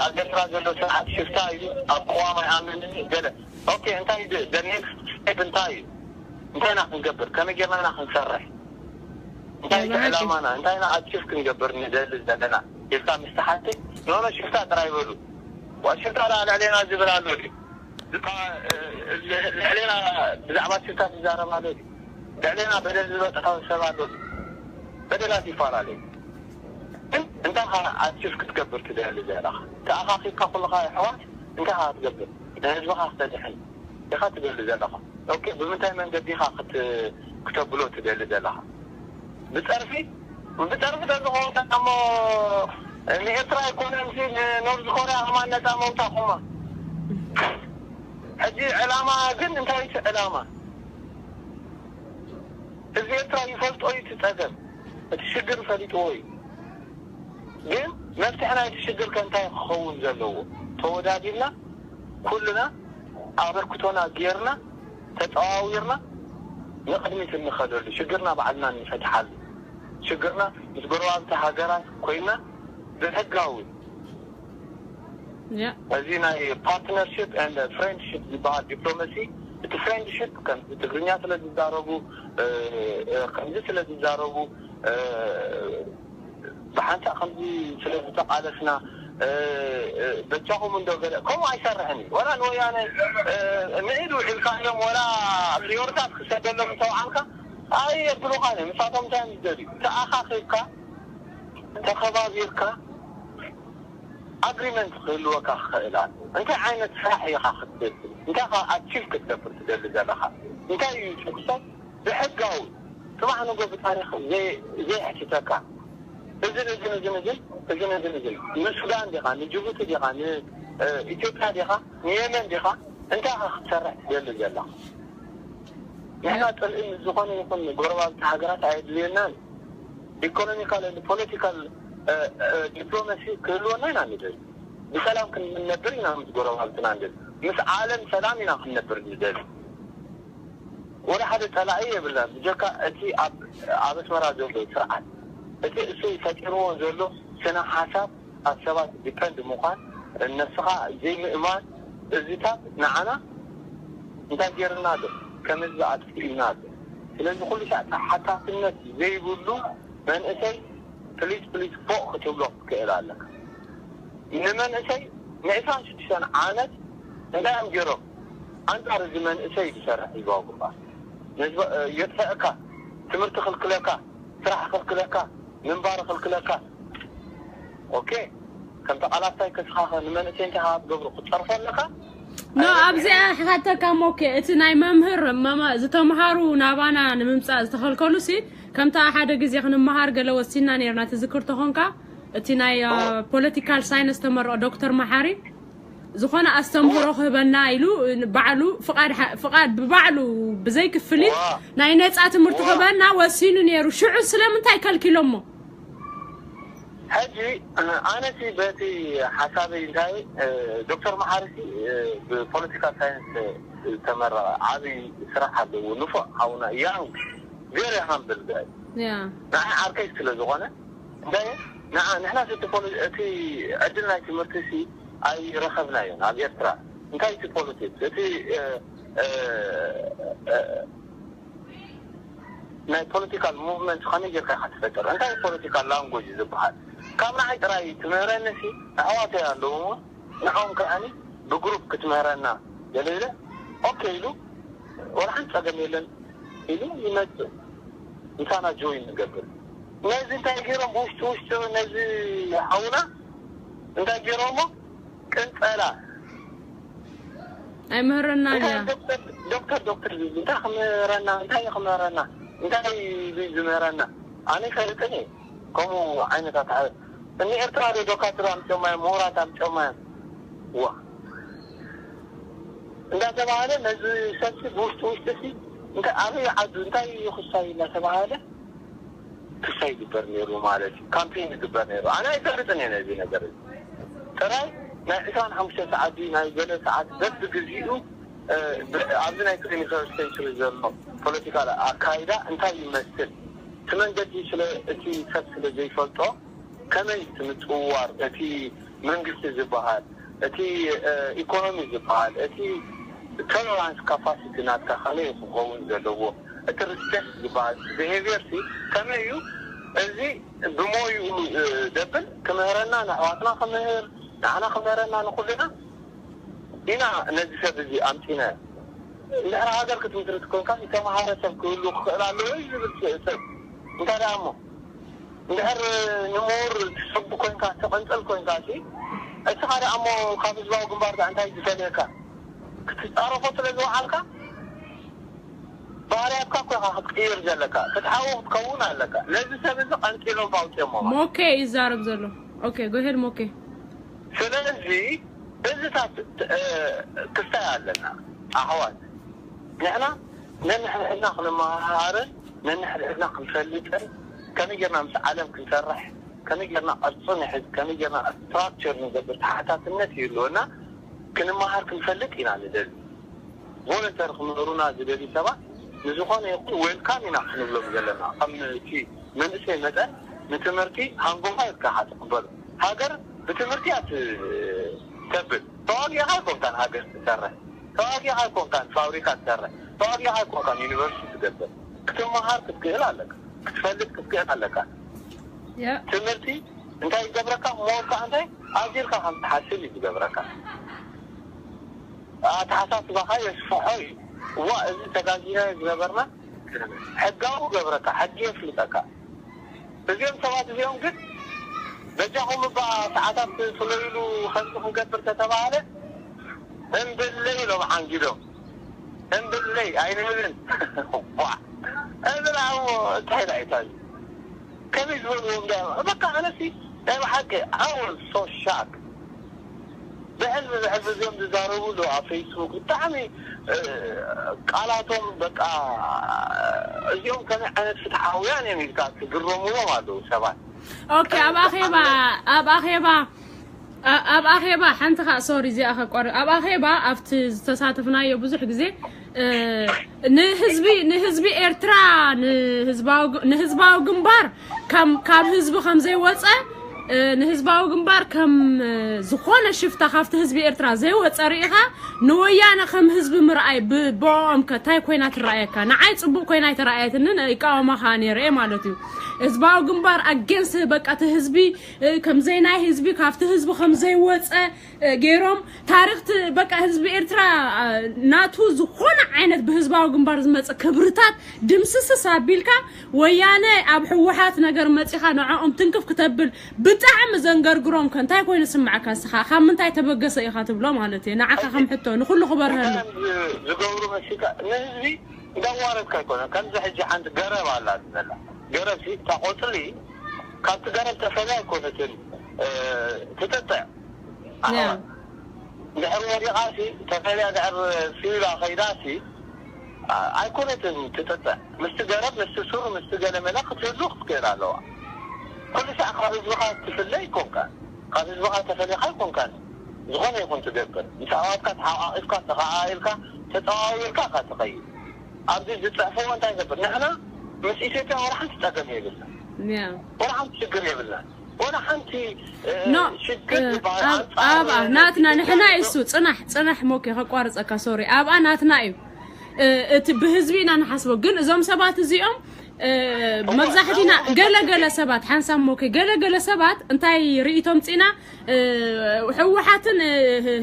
ኣብ ኤርትራ ዘሎ ስርዓት ሽፍታ እዩ፣ ኣብ ቅዋም ኣይኣምንን እዩ ገለ። ኦኬ እንታይ the next step እንታይ እዩ? እንታይ ኢና ክንገብር? ከመይ ጌርና ኢና ክንሰርሕ? እንታይ እዩ ዕላማና? እንታይ ኢና ኣቺቭ ክንገብር ንደሊ ዘለና ኢልካ ምስ ተሓትት ኖኖ ሽፍታ ጥራይ በሉ። ዋ ሽፍታ ደኣ ልዕሌና ዝብል ኣሎ ድዩ? ልዕሌና ብዛዕባ ሽፍታ ዝዛረብ ኣሎ ድዩ? ልዕሌና በደል ዝበፅሖ ሰብ ኣሎ ድዩ? በደላት ይፈላለዩ። ግን እንታይ ኻ ኣቺቭ ክትገብር ትደሊ ዘለኻ? ተኣኻኺብካ ኩልኻ ኣሕዋት እንታይ ኻ ክትገብር? ንህዝብኻ ክተድሕን ኢኻ ትደሊ ዘለኻ። ኦኬ ብምንታይ መንገዲ ኢኻ ክት ክተብሎ ትደሊ ዘለኻ? ብፀርፊ ብፀርፊ ተዝኸውን እሞ ንኤርትራ ኣይኮነን ንኖርዝ ኮርያ ከማን ነፃ መውፃኹማ። ሕጂ ዕላማ ግን እንታይ እቲ ዕላማ? ህዝቢ ኤርትራ ይፈልጦ እዩ እቲ ፀገም፣ እቲ ሽግር ፈሊጥዎ እዩ። ግን መፍትሒ ናይቲ ሽግር ከ እንታይ ክኸውን ዘለዎ? ተወዳዲብና ኩልና ኣበርክቶና ጌርና ተፀዋዊርና ንቕድሚት እንኸደሉ ሽግርና ባዕልና እንፈትሓሉ ሽግርና ምስ ጎረባብቲ ሃገራት ኮይና ብሕጋዊ እዚ ናይ partnership and friendship ዝበሃል ዲፕሎማሲ እቲ ፍሬንድሽፕ ከምዚ ትግርኛ ስለ ዝዛረቡ ከምዚ ስለ ዝዛረቡ ብሓንሳእ ከምዚ ስለ ዝተቓለስና በጃኹም እንዶ ገለ ከምኡ ኣይሰርሕን እዩ። ወላ ንወያነ ምዒድ ውዒልካዮም ወላ ሪዮርታት ክሰደሎም እንተውዓልካ ኣይ የብሉኻን እዮም። ንሳቶም እንታይ እዮም ዝደልዩ? ተኣኻኺብካ ተኸባቢርካ ኣግሪመንት ክህልወካ ክኽእል ኣሎ። እንታይ ዓይነት ስራሕ ኢኻ ክትብል እንታይ ኻ ኣቺቭ ክትገብር ትደሊ ዘለኻ እንታይ እዩ? ሰብ ብሕጋዊ ጽባሕ ንጎ ብታሪኽ ዘይሕትተካ እዝን እዝን እዝን እዝን እዝን እዝን እዝን ንሱዳን ዲኻ ንጅቡቲ ዲኻ ንኢትዮጵያ ዲኻ ንየመን ዲኻ እንታይ ኢኻ ክትሰርሕ ትደሊ ዘለኻ? ንሕና ፅልኢ ምስ ዝኾነ ይኹን ጎረባብቲ ሃገራት ኣየድልየናን። ኢኮኖሚካል ፖለቲካል ዲፕሎማሲ ክህልወና ኢና ንደሊ። ብሰላም ክንነብር ኢና ምስ ጎረባብትና ንደሊ። ምስ ዓለም ሰላም ኢና ክንነብር ንደሊ። ወደ ሓደ ፀላኢ የብልናን ብጀካ እቲ ኣብ ኣስመራ ዘሎ ስርዓት። እቲ እሱ ፈጢርዎ ዘሎ ስነ ሓሳብ ኣብ ሰባት ዲፐንድ ምዃን፣ ነስኻ ዘይምእማን፣ እዚታት ንዓና እንታይ ገይርና ኣሎ? ከም ህዝቢ ኣጥፊእና ኣሎ። ስለዚ ኩሉ ሳዕ ተሓታትነት ዘይብሉ መንእሰይ ፕሊስ ፕሊስ ፎቕ ክትብሎ ክትክእል ኣለካ። ንመንእሰይ ንዕስራን ሽዱሽተን ዓመት እንታይ እዮም ገይሮም? ኣንጻር እዚ መንእሰይ ዝሰርሕ ህዝባዊ ግንባር የጥፈአካ፣ ትምህርቲ ክልክለካ፣ ስራሕ ክልክለካ፣ ምንባር ክልክለካ። ኦኬ፣ ከም ተቓላሳይ ከስኻኸ ንመንእሰይ እንታይ ክትገብሩ ክትጸርፎ ኣለካ? ኖ ኣብዚኣ ክሓተካ ሞኬ እቲ ናይ መምህር ዝተምሃሩ ናባና ንምምፃእ ዝተኸልከሉ ሲ ከምታ ሓደ ግዜ ክንመሃር ገለ ወሲና ነርና ትዝክር ተኾንካ እቲ ናይ ፖለቲካል ሳይንስ ተመረቐ ዶክተር መሓሪ ዝኾነ ኣስተምህሮ ክህበና ኢሉ ባዕሉ ፍቃድ ብባዕሉ ብዘይ ክፍሊት ናይ ነፃ ትምህርቲ ክህበና ወሲኑ ነይሩ። ሽዑ ስለምንታይ ከልኪሎሞ? ሕጂ ኣነሲ በቲ ሓሳበይ እንታይ ዶክተር መሓርሲ ብፖለቲካል ሳይንስ ዝተመረቐ ዓብይ ስራሕ ኣለዎ። ንፉዕ ሓውና ያንግ ቬሪ ሃምብል ጋይ ንዓይ ዓርከይ ስለ ዝኾነ እንታይ ንዓ ንሕና እቲ ዕድል ናይ ትምህርቲ ሲ ኣይረኸብናዮን ኣብ ኤርትራ። እንታይ እቲ ፖለቲክስ እቲ ናይ ፖለቲካል ሙቭመንት ከመይ ጌርካ ኢኻ ትፈጥር? እንታይ ፖለቲካል ላንጎጅ ዝበሃል? ካብ ንዓይ ጥራይ ትምህረኒ ሲ ኣሕዋተይ ኣለዉ እሞ ንዕኦም ከኣኒ ብግሩፕ ክትምህረና ገለ ኢለ ኦኬ ኢሉ ወላ ሓንቲ ጸገም የለን ኢሉ ይመጽእ ምሳና ጆይን ንገብር። ነዚ እንታይ ገይሮም ብውሽጢ ውሽጢ ነዚ ሓውና እንታይ ገይሮሞ ቅንጸላ ኣይምህረናን እያ። ዶክተር ዶክተር ዝብል እንታይ ክምህረና እንታይ ክምህረና እንታይ ዝምህረና ኣነ ይፈልጥን እየ ከምኡ ዓይነታት እኒ ኤርትራ ዶ ዶካትር ኣምፅኦማ እዮም ምሁራት ኣምፅኦማ እዮም ዋ እንዳተባሃለ ነዚ ሰብሲ ብውሽጢ ውሽጢ ሲ እንታይ ኣበይ ዓዱ እንታይ እዩ ክሳይ እናተባሃለ ክሳይ ይግበር ነይሩ ማለት እዩ። ካምፔን ይግበር ነይሩ። ኣነ ኣይፈልጥን እየ ነዚ ነገር እዚ። ጥራይ ናይ ዕስራን ሓሙሽተ ሰዓት ድዩ ናይ ገለ ሰዓት በብግዚኡ ኣብዚ ናይ ትዌንቲ ፈርስት ሴንቹሪ ዘሎ ፖለቲካል ኣካይዳ እንታይ ይመስል እቲ መንገዲ ስለ እቲ ሰብ ስለ ዘይፈልጦ ከመይ እቲ ምጽውዋር እቲ መንግስቲ ዝበሃል እቲ ኢኮኖሚ ዝበሃል እቲ ቶለራንስ ካፓሲቲ ናትካ ከመይ ክኸውን ዘለዎ እቲ ሪስፔክት ዝበሃል እቲ ቢሄቪየር ሲ ከመይ እዩ እዚ ብሞይኡ ደብል ክምህረና ንኣሕዋትና ክምህር ንዓና ክምህረና ንኩልና ኢና ነዚ ሰብ እዚ ኣምፂና እንድሕር ሃገር ክትምስርት ኮንካ ዝተምሃረ ሰብ ክህሉ ክኽእል ኣለዎ እዩ ዝብል ሰብ እንታይ ደኣ እሞ እንድሕር ንምሁር ትሕቢ ኮንካ ተቐንፀል ኮንካ ሲ እስኻ ደኣ እሞ ካብ ህዝባዊ ግንባር ደኣ እንታይ ዝፈልየካ ክትፃረፎ ስለ ዝወዓልካ ባህርያትካ እኮ ኢኻ ክትቅይር ዘለካ ፍትሓዊ ክትከውን ኣለካ ነዚ ሰብ እዚ ቀንጢሎም ኣውፅኦሞ ሞኬ ይዛረብ ዘሎ ኦኬ ጎሄድ ሞኬ ስለዚ እዚታት ክስታይ ኣለና ኣሕዋት ንሕና ነንሕድሕድና ክንመሃሃርን ነንሕድሕድና ክንፈልጥን ከመይ ጌርና ምስ ዓለም ክንሰርሕ ከመይ ጌርና ቅርፂ ንሕዝ ከመይ ጌርና ስትራክቸር ንገብር ተሓታትነት ይህልወና ክንመሃር ክንፈልጥ ኢና ንደሊ ቮለንተር ክምህሩና ዝደልዩ ሰባት ንዝኾነ ይኹን ዌልካም ኢና ክንብሎም ዘለና ከም እቲ መንእሰይ መጠን ንትምህርቲ ሃንጎፋ ኢልካ ኢኻ ትቕበሎ ሃገር ብትምህርቲ እያ ተብል ተዋጊእኻ ኣይኮንካን ሃገር ትሰርሕ ተዋጊእኻ ኣይኮንካን ፋብሪካ ትሰርሕ ተዋጊእኻ ኣይኮንካን ዩኒቨርሲቲ ትገብር ክትመሃር ክትክእል ኣለካ ክትፈልጥ ክትክእል ኣለካ ትምህርቲ እንታይ ይገብረካ ሞር ከዓ እንታይ ኣዚርካ ከም ትሓስብ እዩ ዝገብረካ ኣተሓሳስባኻ የስፍሖ እዩ እዋ እዚ ተጋጊና ዝነበርና ሕጋዊ ገብረካ ሕጊ የፍልጠካ እዚኦም ሰባት እዚኦም ግን በጃኹም እባ ሰዓታት ፍለይሉ ከምዚ ክንገብር ተተባሃለ እምብለይ ኢሎም ዓንጊዶም እምብለይ ኣይንህብን ዋ እብል ኣሞ እንታይ ዳይታ እዩ ከመይ ዝበልዎም ዳ በቃ ኣነሲ ናይ ብሓቂ ኣወል ሶ ሻክ ብሕልሚ ብሕልሚ እዚኦም ዝዛረቡ ኣለዉ ኣብ ፌስቡክ። ብጣዕሚ፣ እ፣ ቃላቶም በቃ፣ እዚኦም ከመይ ዓይነት ፍትሓውያን እዮም ኢልካ ትግረምዎም ኣለዉ ሰባት። ኦኬ፣ ኣብ ኣኼባ፣ ኣብ ኣኼባ፣ ኣ-፣ ኣብ ኣኼባ ሓንቲ ኸኣ፣ ሶሪ፣ እዚኣ ከቋርጥ። ኣብ ኣኼባ ኣብቲ ዝተሳተፍናዮ ብዙሕ ግዜ፣ እ፣ ንህዝቢ፣ ንህዝቢ ኤርትራ፣ ንህዝባዊ ግ-፣ ንህዝባዊ ግንባር ከም፣ ካብ ህዝቢ ከም ዘይወጸ፣ እ፣ ንህዝባዊ ግንባር ከም፣ እ፣ ዝኾነ ሽፍታ ካብቲ ህዝቢ ኤርትራ ዘይወጸ ርኢኻ፣ ንወያነ ከም ህዝቢ ምርኣይ ብ-፣ ብኦም ከ እንታይ ኮይና ትረኣየካ? ንዓይ ጽቡቕ ኮይና ኣይተረኣየትንን፣ ይቃወማ ኸኣ ነይረ እየ ማለት እዩ። ህዝባዊ ግንባር ኣጌንስት በቃ እቲ ህዝቢ፣ እ፣ ከም ዘይናይ ህዝቢ፣ ካብቲ ህዝቢ ከም ዘይወጸ፣ እ፣ ገይሮም ታሪኽ ት-፣ በቃ ህዝቢ ኤርትራ፣ እ፣ ናቱ ዝኾነ ዓይነት ብህዝባዊ ግንባር ዝመጸ ክብርታት ድምስስስ ኣቢልካ፣ ወያነ ኣብ ህወሓት ነገር መጺኻ ንዕኦም ትንክፍ ክተብል ብጣዕሚ ዘንገርግሮም ከ እንታይ ኮይኑ ስምዓካ? እስኻ ካብ ምንታይ ተበገሰ ኢኻ ትብሎ ማለት እየ? ንዓኻ ከም ሕቶ ንኹሉ ክበርሀሉ። ዝ-፣ ዝገብሩ መሲልካ ንህዝቢ እንዳዋረድካ ኣይኮነን። ከምዚ ሕጂ ሓንቲ ገረብ ኣላ ትበላ። ገረብ ሲ እታ ቆጽሊ ካብቲ ገረብ ተፈልያ ኣይኮነትን፣ እ፣ ትጥጥዕ። ኣሕዋት። ድሕሪ ወዲቓ ሲ ተፈልያ ድሕሪ ስኢላ ከይዳ ሲ፣ ኣ-፣ ኣይኮነትን ትጥጥዕ። ምስቲ ገረብ፣ ምስቲ ሱር፣ ምስቲ ገለመለ ክትህሉ ክትክእል ኣለዋ። ኩሉ ሳዕ ካብ ህዝብኻ ትፍለ ኣይኮንካን። ካብ ህዝብኻ ተፈሊኻ ኣይኮንካን። ዝኾነ ይኹን ትገብር። ምስ ኣሕዋትካ ተሓቋቒፍካ፣ ተኸኣኢልካ፣ ተጸዋዊርካ ኢኻ ትኸይድ። ኣብዚ ዝጽሕፍዎ እንታይ ይገብር? ንሕና ምስ ኢትዮጵያ ወላ ሓንቲ ጸገም የብልና። ያ። ወላ ሓንቲ ሽግር የብልና። ወላ ሓንቲ፣ እ፣ ኖ፣ ሽግር እ፣ ዝበሃል ኣብ-፣ ኣንጻር ኣብኣ ናትና ንሕና ኢትዮጵያ እሱ፣ ጽናሕ፣ ጽናሕ ሞኬ፣ ከቋርጸካ፣ ሶሪ። ኣብኣ ናትና እዩ። እ፣ እቲ ብህዝቢ ኢና ንሓስቦ። ግን እዞም ሰባት እዚኦም፣ እ፣ መብዛሕቲና ገለ ገለ ሰባት፣ ሓንሳብ ሞኬ፣ ገለ ገለ ሰባት እንታይ ርኢቶም ጺና፣ እ፣ ህወሓትን፣ እ፣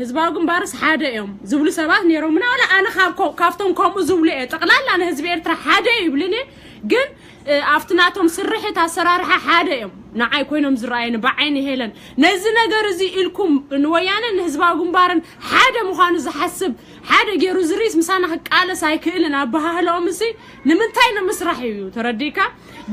ህዝባዊ ግንባርስ ሓደ እዮም ዝብሉ ሰባት ነይሮምና። ዋላ ኣነ ካብ ኮ-፣ ካብቶም ከምኡ ዝብሉ እየ። ጠቕላላ ንህዝቢ ኤርትራ ሓደ እዩ ይብልን እየ። ግን፣ እ፣ ኣብቲ ናቶም ስርሒት ኣሰራርሓ ሓደ እዮም ንዓይ ኮይኖም ዝረኣየኒ ብዓይኒ ሄለን። ነዚ ነገር እዚ ኢልኩም ንወያነ ንህዝባዊ ግንባርን ሓደ ምዃኑ ዝሓስብ፣ ሓደ ገይሩ ዝርኢስ ምሳና ክቃለስ ኣይክእልን። ኣበሃህልኦም እሲ ንምንታይ ንምስራሕ እዩ፣ ተረዲእካ?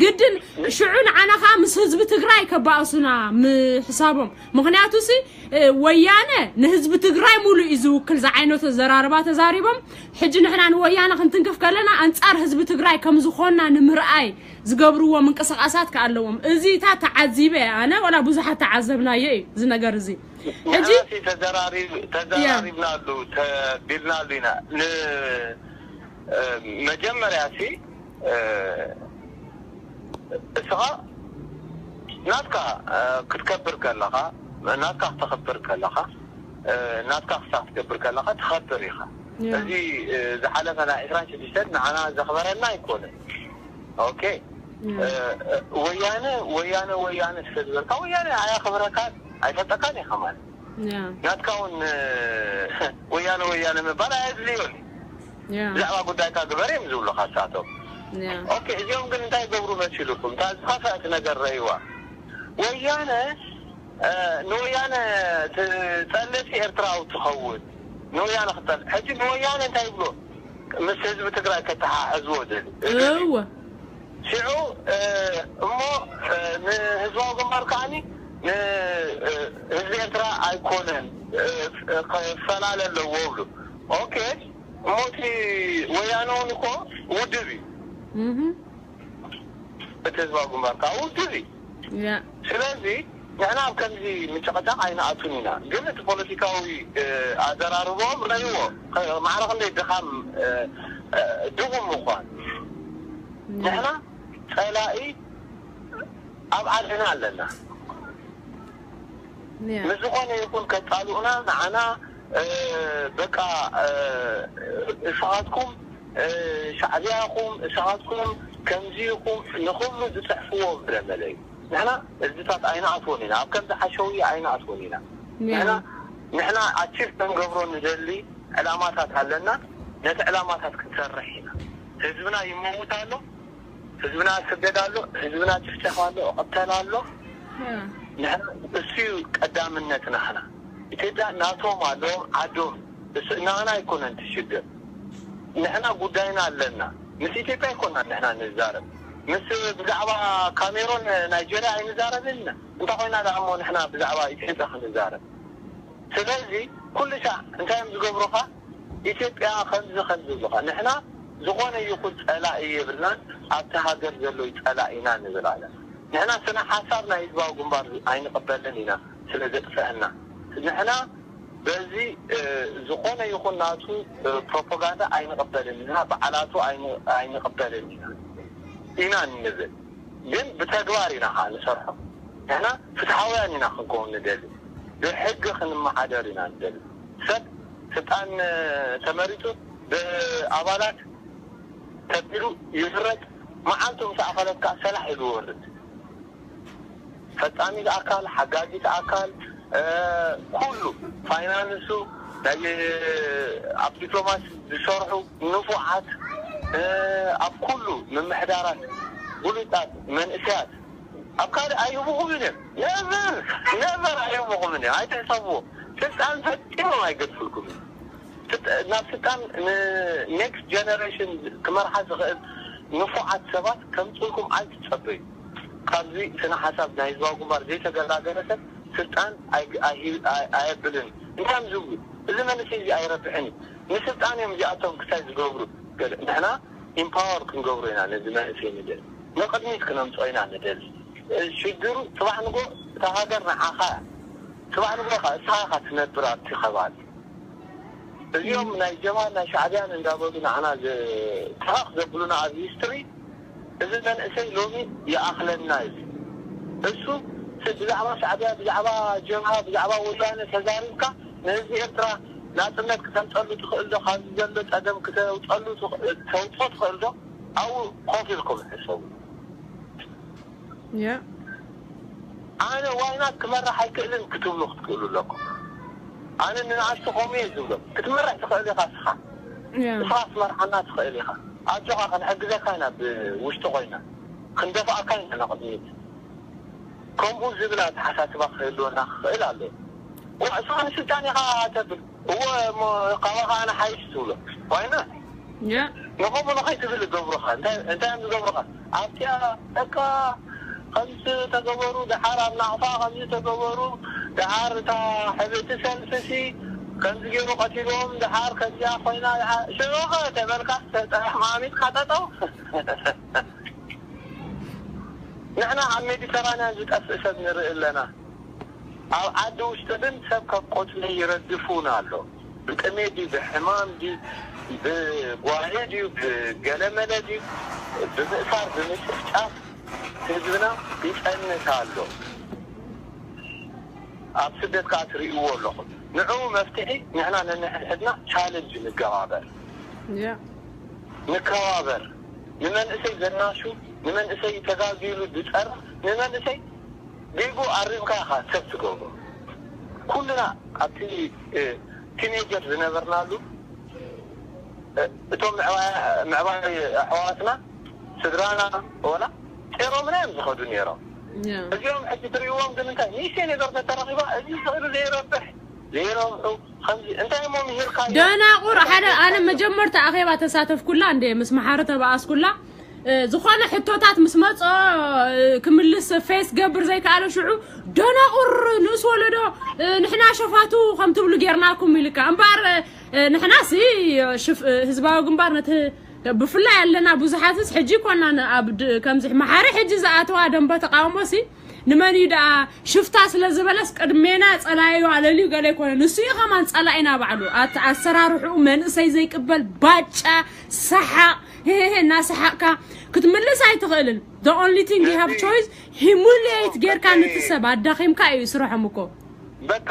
ግድን ሽዑ ንዓና ኸኣ ምስ ህዝቢ ትግራይ ከባእሱና ምሕሳቦም። ምኽንያቱ ሲ፣ እ፣ ወያነ ንህዝቢ ትግራይ ሙሉእ እዩ ዝውክል ዝዓይነቱ ኣዘራርባ ተዛሪቦም። ሕጂ ንሕና ንወያነ ክንትንክፍ ከለና ኣንጻር ህዝቢ ትግራይ ከም ዝኾንና ንምርኣይ ዝገብርዎ ምንቅስቓሳት ከ ኣለዎም። እዚታት ተዓዚበ እየ ኣነ፣ ወላ ብዙሓት ተዓዘብናዮ እዩ እዚ ነገር እዚ። ሕጂ ንሕና ሲ ተዘራሪብ-፣ ተዘራሪብናሉ፣ ተቢልናሉ ኢና። ን-፣ እ፣ መጀመርያ ሲ፣ እ፣ እስኻ ናትካ፣ እ፣ ክትከብር ከለኻ፣ ናትካ ክተኽብር ከለኻ፣ እ፣ ናትካ ክሳብ ትገብር ከለኻ ትኸብር ኢኻ። ያ። እዚ፣ እ፣ ዝሓለፈ ናይ ዕስራን ሽዱሽተን ንዓና ዘኽበረና ኣይኮነን። ኦኬ። ያ። እ፣ እ፣ ወያነ፣ ወያነ፣ ወያነ ስለ ዝበልካ ወያነ ኣየኽብረካን ኣይፈልጠካን እዩ ከማን። ያ። ናትካ እውን፣ እ፣ ወያነ፣ ወያነ ምባል ኣየድልዮን እዩ። ያ። ብዛዕባ ጉዳይካ ግበር እዮም ዝብሉኻ ንሳቶም። ያ። ኦኬ፣ እዚኦም ግን እንታይ ይገብሩ መሲልኩም? እታ ዝኸፍአት ነገር ረእይዋ። ወያነ፣ እ፣ ንወያነ ትጸልእሲ ኤርትራዊ ትኸውን። ንወያነ ክጸልእ። ሕጂ ንወያነ እንታይ ይብሎ? ምስ ህዝቢ ትግራይ ከተሓሕዝዎ ደሊ። እወ። ሽዑ፣ እ፣ እሞ፣ እ፣ ንህዝባዊ ግንባር ከዓኒ ን-፣ እ፣ ህዝቢ ኤርትራ ኣይኮነን፣ እ፣ ክፈላለ ኣለዎ ይብሉ። ኦኬ፣ እሞ እቲ ወያነ እውን እኮ ውድብ እዩ። እህ። እቲ ህዝባዊ ግንባር ከዓ ውድብ እዩ። ያ። ስለዚ ንሕና ኣብ ከምዚ ምጭቕጫቕ ኣይንኣቱን ኢና። ግን እቲ ፖለቲካዊ፣ እ፣ ኣዘራርባኦም ረእይዎ። ከ-፣ ማዕረ ክንደይ ድኻም፣ እ፣ እ፣ ድኹም ምዃን። ንሕና ጸላኢ ኣብ ዓድና ኣለና። ያ። ምስ ዝኾነ ይኹን ከጻልኡና ንዓና፣ እ፣ በቃ፣ እ፣ ንስኻትኩም፣ እ፣ ሻዕብያ ኢኹም፣ ንስኻትኩም ከምዚ ኢኹም፣ ንኹሉ ዝጽሕፍዎ ብለመለ እዩ። ንሕና እዚታት ኣይንኣትዎን ኢና፣ ኣብ ከምዚ ሓሸውየ ኣይንኣትዎን ኢና። ያ። ንሕና፣ ንሕና ኣቺቭ ክንገብሮ ንደሊ ዕላማታት ኣለና፣ ነቲ ዕላማታት ክንሰርሕ ኢና። ህዝብና ይመውት ኣሎ፣ ህዝብና ይስደድ ኣሎ፣ ህዝብና ጭፍጨፍ ኣሎ፣ ይቕተል ኣሎ። ያ። ንሕና እሱ እዩ ቀዳምነት ናህና። ኢትዮጵያ ናቶም ኣለዎም ዓዶም፣ እሱ ናህና ኣይኮነን እቲ ሽግር። ንሕና ጉዳይና ኣለና። ምስ ኢትዮጵያ ኣይኮናን ንሕና ንዛረብ። ምስ ብዛዕባ ካሜሮን ናይጄርያ ኣይንዛረብን ኢና። እንታይ ኮይና ደኣ እሞ ንሕና ብዛዕባ ኢትዮጵያ ክንዛረብ? ስለዚ ኩሉ ሻዕ እንታይ እዮም ዝገብሩኻ? ኢትዮጵያ ከምዚ ከምዚ ብኻ ንሕና ዝኾነ ይኹን ጸላኢ የብልናን፣ ኣብቲ ሃገር ዘሎ እዩ ጸላኢና ንብል ኣለና። ንሕና ስነ ሓሳብ ናይ ህዝባዊ ግንባር ኣይንቕበልን ኢና ስለ ዘጥፍአና። ንሕና በዚ ዝኾነ ይኹን ናቱ ፕሮፓጋንዳ ኣይንቕበልን ኢና፣ በዓላቱ ኣይንቕበልን ኢና ኢና እንብል። ግን ብተግባር ኢና ከዓ ንሰርሖ። ንሕና ፍትሓውያን ኢና ክንከውን ንደሊ፣ ብሕጊ ክንመሓደር ኢና ንደሊ። ሰብ ስልጣን ተመሪጡ ብኣባላት ተቢሉ ይፍረድ፣ መዓልቱ ምስ ኣኸለት ከዓ ሰላሕ ኢሉ ይወርድ። ፈጻሚት ኣካል፣ ሓጋጊት ኣካል፣ ኩሉ ፋይናንሱ፣ ናይ ኣብ ዲፕሎማሲ ዝሰርሑ ንፉዓት፣ ኣብ ኩሉ ምምሕዳራት ብሉጻት መንእሰያት ኣብ ካልእ ኣይህብኹምን እዮም። ነቨር ነቨር ኣይህብኹምን እዮም። ኣይትሕሰብዎ። ስልጣን ፈጺሞም ኣይገድፍልኩምን። ናብ ስልጣን ንኔክስት ጀነሬሽን ክመርሓ ዝኽእል ንፉዓት ሰባት ከምፅልኩም ኣይትፀበዩ። ካብዚ ስነ ሓሳብ ናይ ህዝባዊ ግንባር ዘይተገላገለ ሰብ ስልጣን ኣየብልን። እንታይ እዮም ዝብሉ? እዚ መንእሰይ እዚ ኣይረብሕን እዩ፣ ንስልጣን እዮም እዚኣቶም ክሳይ ዝገብሩ። ገለ ንሕና ኢምፓወር ክንገብሮ ኢና ነዚ መንእሰይ ንደሊ፣ ንቕድሚት ክነምፅኦ ኢና ንደሊ። ሽግሩ ፅባሕ ንጎ እታ ሃገር ንዓኻ እያ። ፅባሕ ንጎ ኸዓ እስኻ ኢኻ ትነብር ኣብቲ ከባቢ። እዚኦም ናይ ጀብሃን ናይ ሻዕብያን እንዳበሉ ንዓና ትራክ ዘብሉና ኣብ ሂስትሪ፣ እዚ መንእሰይ ሎሚ ይኣኽለና እዩ። እሱ ብዛዕባ ሻዕብያ፣ ብዛዕባ ጀብሃ፣ ብዛዕባ ወያነ ተዛሪብካ ንህዝቢ ኤርትራ ናጽነት ክተምጸሉ ትኽእል ዶ? ካብዚ ዘሎ ጸገም ክተውጸሉ ተውጾ ትኽእል ዶ? ኣብኡ ኮፍ ኢልኩም ሕሰቡ። ኣነ ዋይናት ክመራሕ ኣይክእልን ክትብሉ ክትክእሉ ኣለኩም። ኣነ ንንኣሽቱ ከምኡ እየ ዝብሎም። ክትመርሕ ትኽእል ኢኻ እስኻ። እስኻ ክትመርሓና ትኽእል ኢኻ። ኣጆኻ ክንሕግዘካ ኢና፣ ብውሽጢ ኮይና ክንደፍኣካ ኢና ንቕድሚት። ከምኡ ዝብል ኣተሓሳስባ ክህልወና ክኽእል ኣሎ። ዋ፣ እስኻ ንስልጣን ኢኻ ተብል። እወ፣ እሞ ካባኻ ኣነ ሓይሽ ትብሎ። ዋይና ንኸምኡ ንኸይትብል ይገብሩኻ። እንታይ እዮም ዝገብሩኻ? ኣብቲኣ በቃ ከምዚ ተገበሩ፣ ደሓር ኣብ ናቕፋ ከምዚ ተገበሩ፣ ደሓር እታ ሕብእቲ ሰልፍሲ ከምዚ ገይሩ ቀቲልዎም፣ ደሓር ከምዚኣ ኮይና፣ ሽዑኸ ተበልካ ተጠማሚትካ ጠጠው። ንሕና ኣብ ሜዲተራንያን ዝጠፍእ ሰብ ንርኢ ኣለና። ኣብ ዓዲ ውሽጢ ግን ሰብ ካብ ቆጽሊ ይረግፍ እውን ኣሎ። ብጥሜት ድዩ፣ ብሕማም ድዩ፣ ብጓሂ ድዩ፣ ብገለመለ ድዩ፣ ብምእሳር ብምጭፍጫፍ ህዝብና ይጸንት ኣሎ። ኣብ ስደት ከዓ ትርእይዎ ኣለኹም። ንዕኡ መፍትሒ ንሕና ነንሕድሕድና ቻለንጅ ንገባበር። ንከባበር። ንመንእሰይ ዘናሹ፣ ንመንእሰይ ተጋጊሉ ዝጸርፍ፣ ንመንእሰይ ጌጉ ኣሪምካ ኢኻ ሰብ ትገብሮ። ኩልና ኣብቲ ቲኔጀር ዝነበርናሉ እቶም ምዕባይ ኣሕዋትና ስድራና ወላ ጤሮምና እዮም ዝኸዱ ነይሮም። እዚኦም ሕጂ ትርእይዎም ግን እንታይ ንእሽተይ ነገር ተተረኺባ እዚ ስእሉ ዘይረብሕ ዘይረብሑ ከምዚ እንታይ እሞ ምሂርካ ደናቁር ሓደ ኣነ መጀመርታ ኣኼባ ተሳተፍኩላ እንደ ምስ መሓሪ ተባኣስኩላ ዝኾነ ሕቶታት ምስ መጾ ክምልስ ፌስ ገብር ዘይከኣለ ሽዑ ደናቁር ንእስ ወለዶ ንሕና ሸፋቱ ከም ትብሉ ጌርናኩም ኢልካ እምበኣር ንሕናሲ ህዝባዊ ግንባር ነቲ ብፍላይ ኣለና ብዙሓትስ ሕጂ ኮና ከምዚ መሓሪ ሕጂ ዝኣተዋ ደንበ ተቃውሞሲ ንመን እዩ ደኣ ሽፍታ ስለ ዝበለስ ቅድሜና ጸላዩ ኣለልዩ ገለ ይኮነ ንሱ እዩ ከማን ጸላኢና ባዕሉ ኣሰራርሕኡ መንእሰይ ዘይቅበል ባጫ ሰሓቕ ሄሄ እናሰሓቕካ ክትምልስ ኣይትኽእልን the only thing you have choice humiliate ጌርካ ንትሰብ ኣዳኺምካ እዩ ስርሖም እኮ በቃ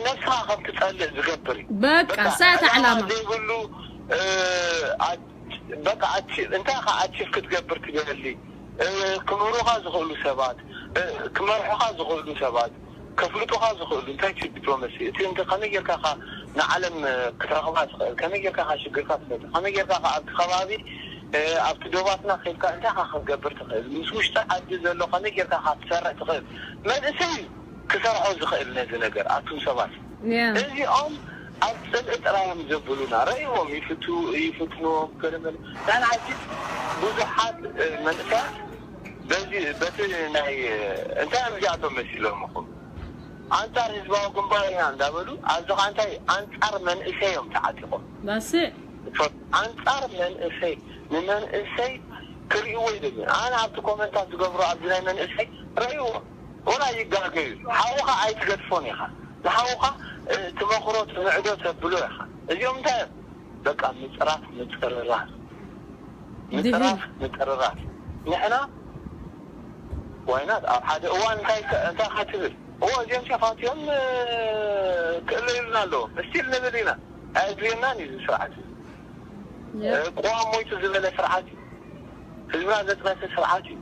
ነብስኻ ከም ትጸልእ ዝገብር እዩ በቃ ሳት ዓላማ ዘይብሉ በቃ እንታይ ኻ ኣቺቭ ክትገብር ትደሊ ክምህሩኻ ዝኽእሉ ሰባት ክመርሑኻ ዝኽእሉ ሰባት ከፍልጡኻ ዝኽእሉ እንታይ ዩ ዲፕሎማሲ እቲ እንተ ከመይ ጌርካ ኻ ንዓለም ክትረኽባ ትኽእል ከመይ ጌርካ ኻ ሽግርካ ትፈቱ ከመይ ጌርካ ኻ ኣብቲ ከባቢ ኣብቲ ዶባትና ከይድካ እንታይ ኻ ክትገብር ትኽእል ምስ ውሽጢ ዓዲ ዘሎ ከመይ ጌርካ ኻ ትሰርሕ ትኽእል መንእሰይ ክሰርሖ ዝኽእል ነዚ ነገር ኣቱም ሰባት እዚኦም ኣብ ፅልኢ ጥራዮም ዘብሉና ረእይዎም ይፍትንዎም ገለመለ ንሕና ሕጂ ብዙሓት መንእሰያት በዚ በቲ ናይ እንታይ እዮም እዚኣቶም መሲሎም ኢኹም ኣንጻር ህዝባዊ ግንባር ኢና እንዳበሉ ኣብዚ ኸዓ እንታይ ኣንጻር መንእሰይ እዮም ተዓጢቖም። ባስ ኣንጻር መንእሰይ ንመንእሰይ ክርእይዎ ይደልዩ። ኣነ ኣብቲ ኮመንታት ዝገብሮ ኣብዚ ናይ መንእሰይ ረእይዎ ወላ ይጋገዩ። ሓውኻ ኣይትገድፎን ኢኻ። ንሓውኻ ትመኽሮ ትምዕዶ ተብሎ ኢኻ። እዚኦም እንታይ እዮም? በቃ ምጽራፍ ምጽርራፍ ምጽራፍ ምጽርራፍ። ንሕና ዋይናት ኣብ ሓደ እዋን እንታይ እንታይ ካ ትብል እዎ እዚኦም ሸፋት እዮም። ክእለዩልና ኣለዎም እስቲል ንብል ኢና። ኣየድልየናን እዩ ስርዓት። ቅዋም ሞይቱ ዝበለ ስርዓት እዩ። ህዝብና ዘጥረሰ ስርዓት እዩ።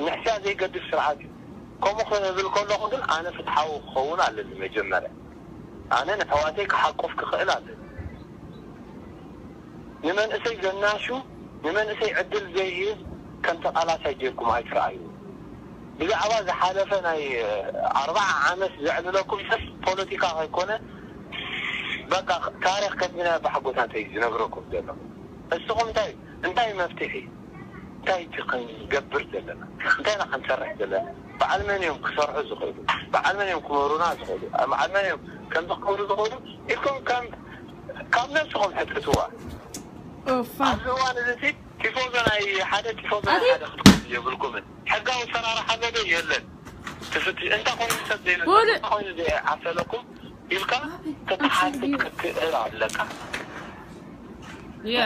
ንሕስያ ዘይገድፍ ስርዓት እዩ። ከምኡ ክብል ከለኹ ግን ኣነ ፍትሓዊ ክኸውን ኣለኒ። መጀመርያ ኣነ ንሕዋተይ ክሓቁፍ ክኽእል ኣለኒ። ንመንእሰይ ዘናሹ ንመንእሰይ ዕድል ዘይህብ ከም ተቓላሳይ ጌርኩም ኣይትረኣዩ። ብዛዕባ ዝሓለፈ ናይ ኣርባዓ ዓመት ዘዕልለኩም ሰብ ፖለቲካ ከይኮነ በቃ ታሪክ ከድሚና ባሕጎታተይ ዝነግረኩም ዘሎ። እስኹም እንታይ እንታይ መፍትሒ እንታይ እቲ ክንገብር ዘለና እንታይ ኢና ክንሰርሕ ዘለና? በዓል መን እዮም ክሰርሑ ዝኽእሉ? በዓል መን እዮም ክመሩና ዝኽእሉ? በዓል መን እዮም ከምዚ ክገብሩ ዝኽእሉ ኢልኩም ከም ካብ ነብስኹም ሕተትዋ። ኦፋ ኣብዚ እዋን እዚ ሲ ቲፎዞ ናይ ሓደ ቲፎዞ ናይ ሓደ ክትኮኑ የብልኩምን። ሕጋዊ ኣሰራርሓ ዘሎ የለን። ትፍትሽ እንተ ኮይኑ ሰብ ዘይመ ወደ- እንተ ኮይኑ ዘይዓሰለኩም ኢልካ ክትሓስብ ክትክእል ኣለካ። ያ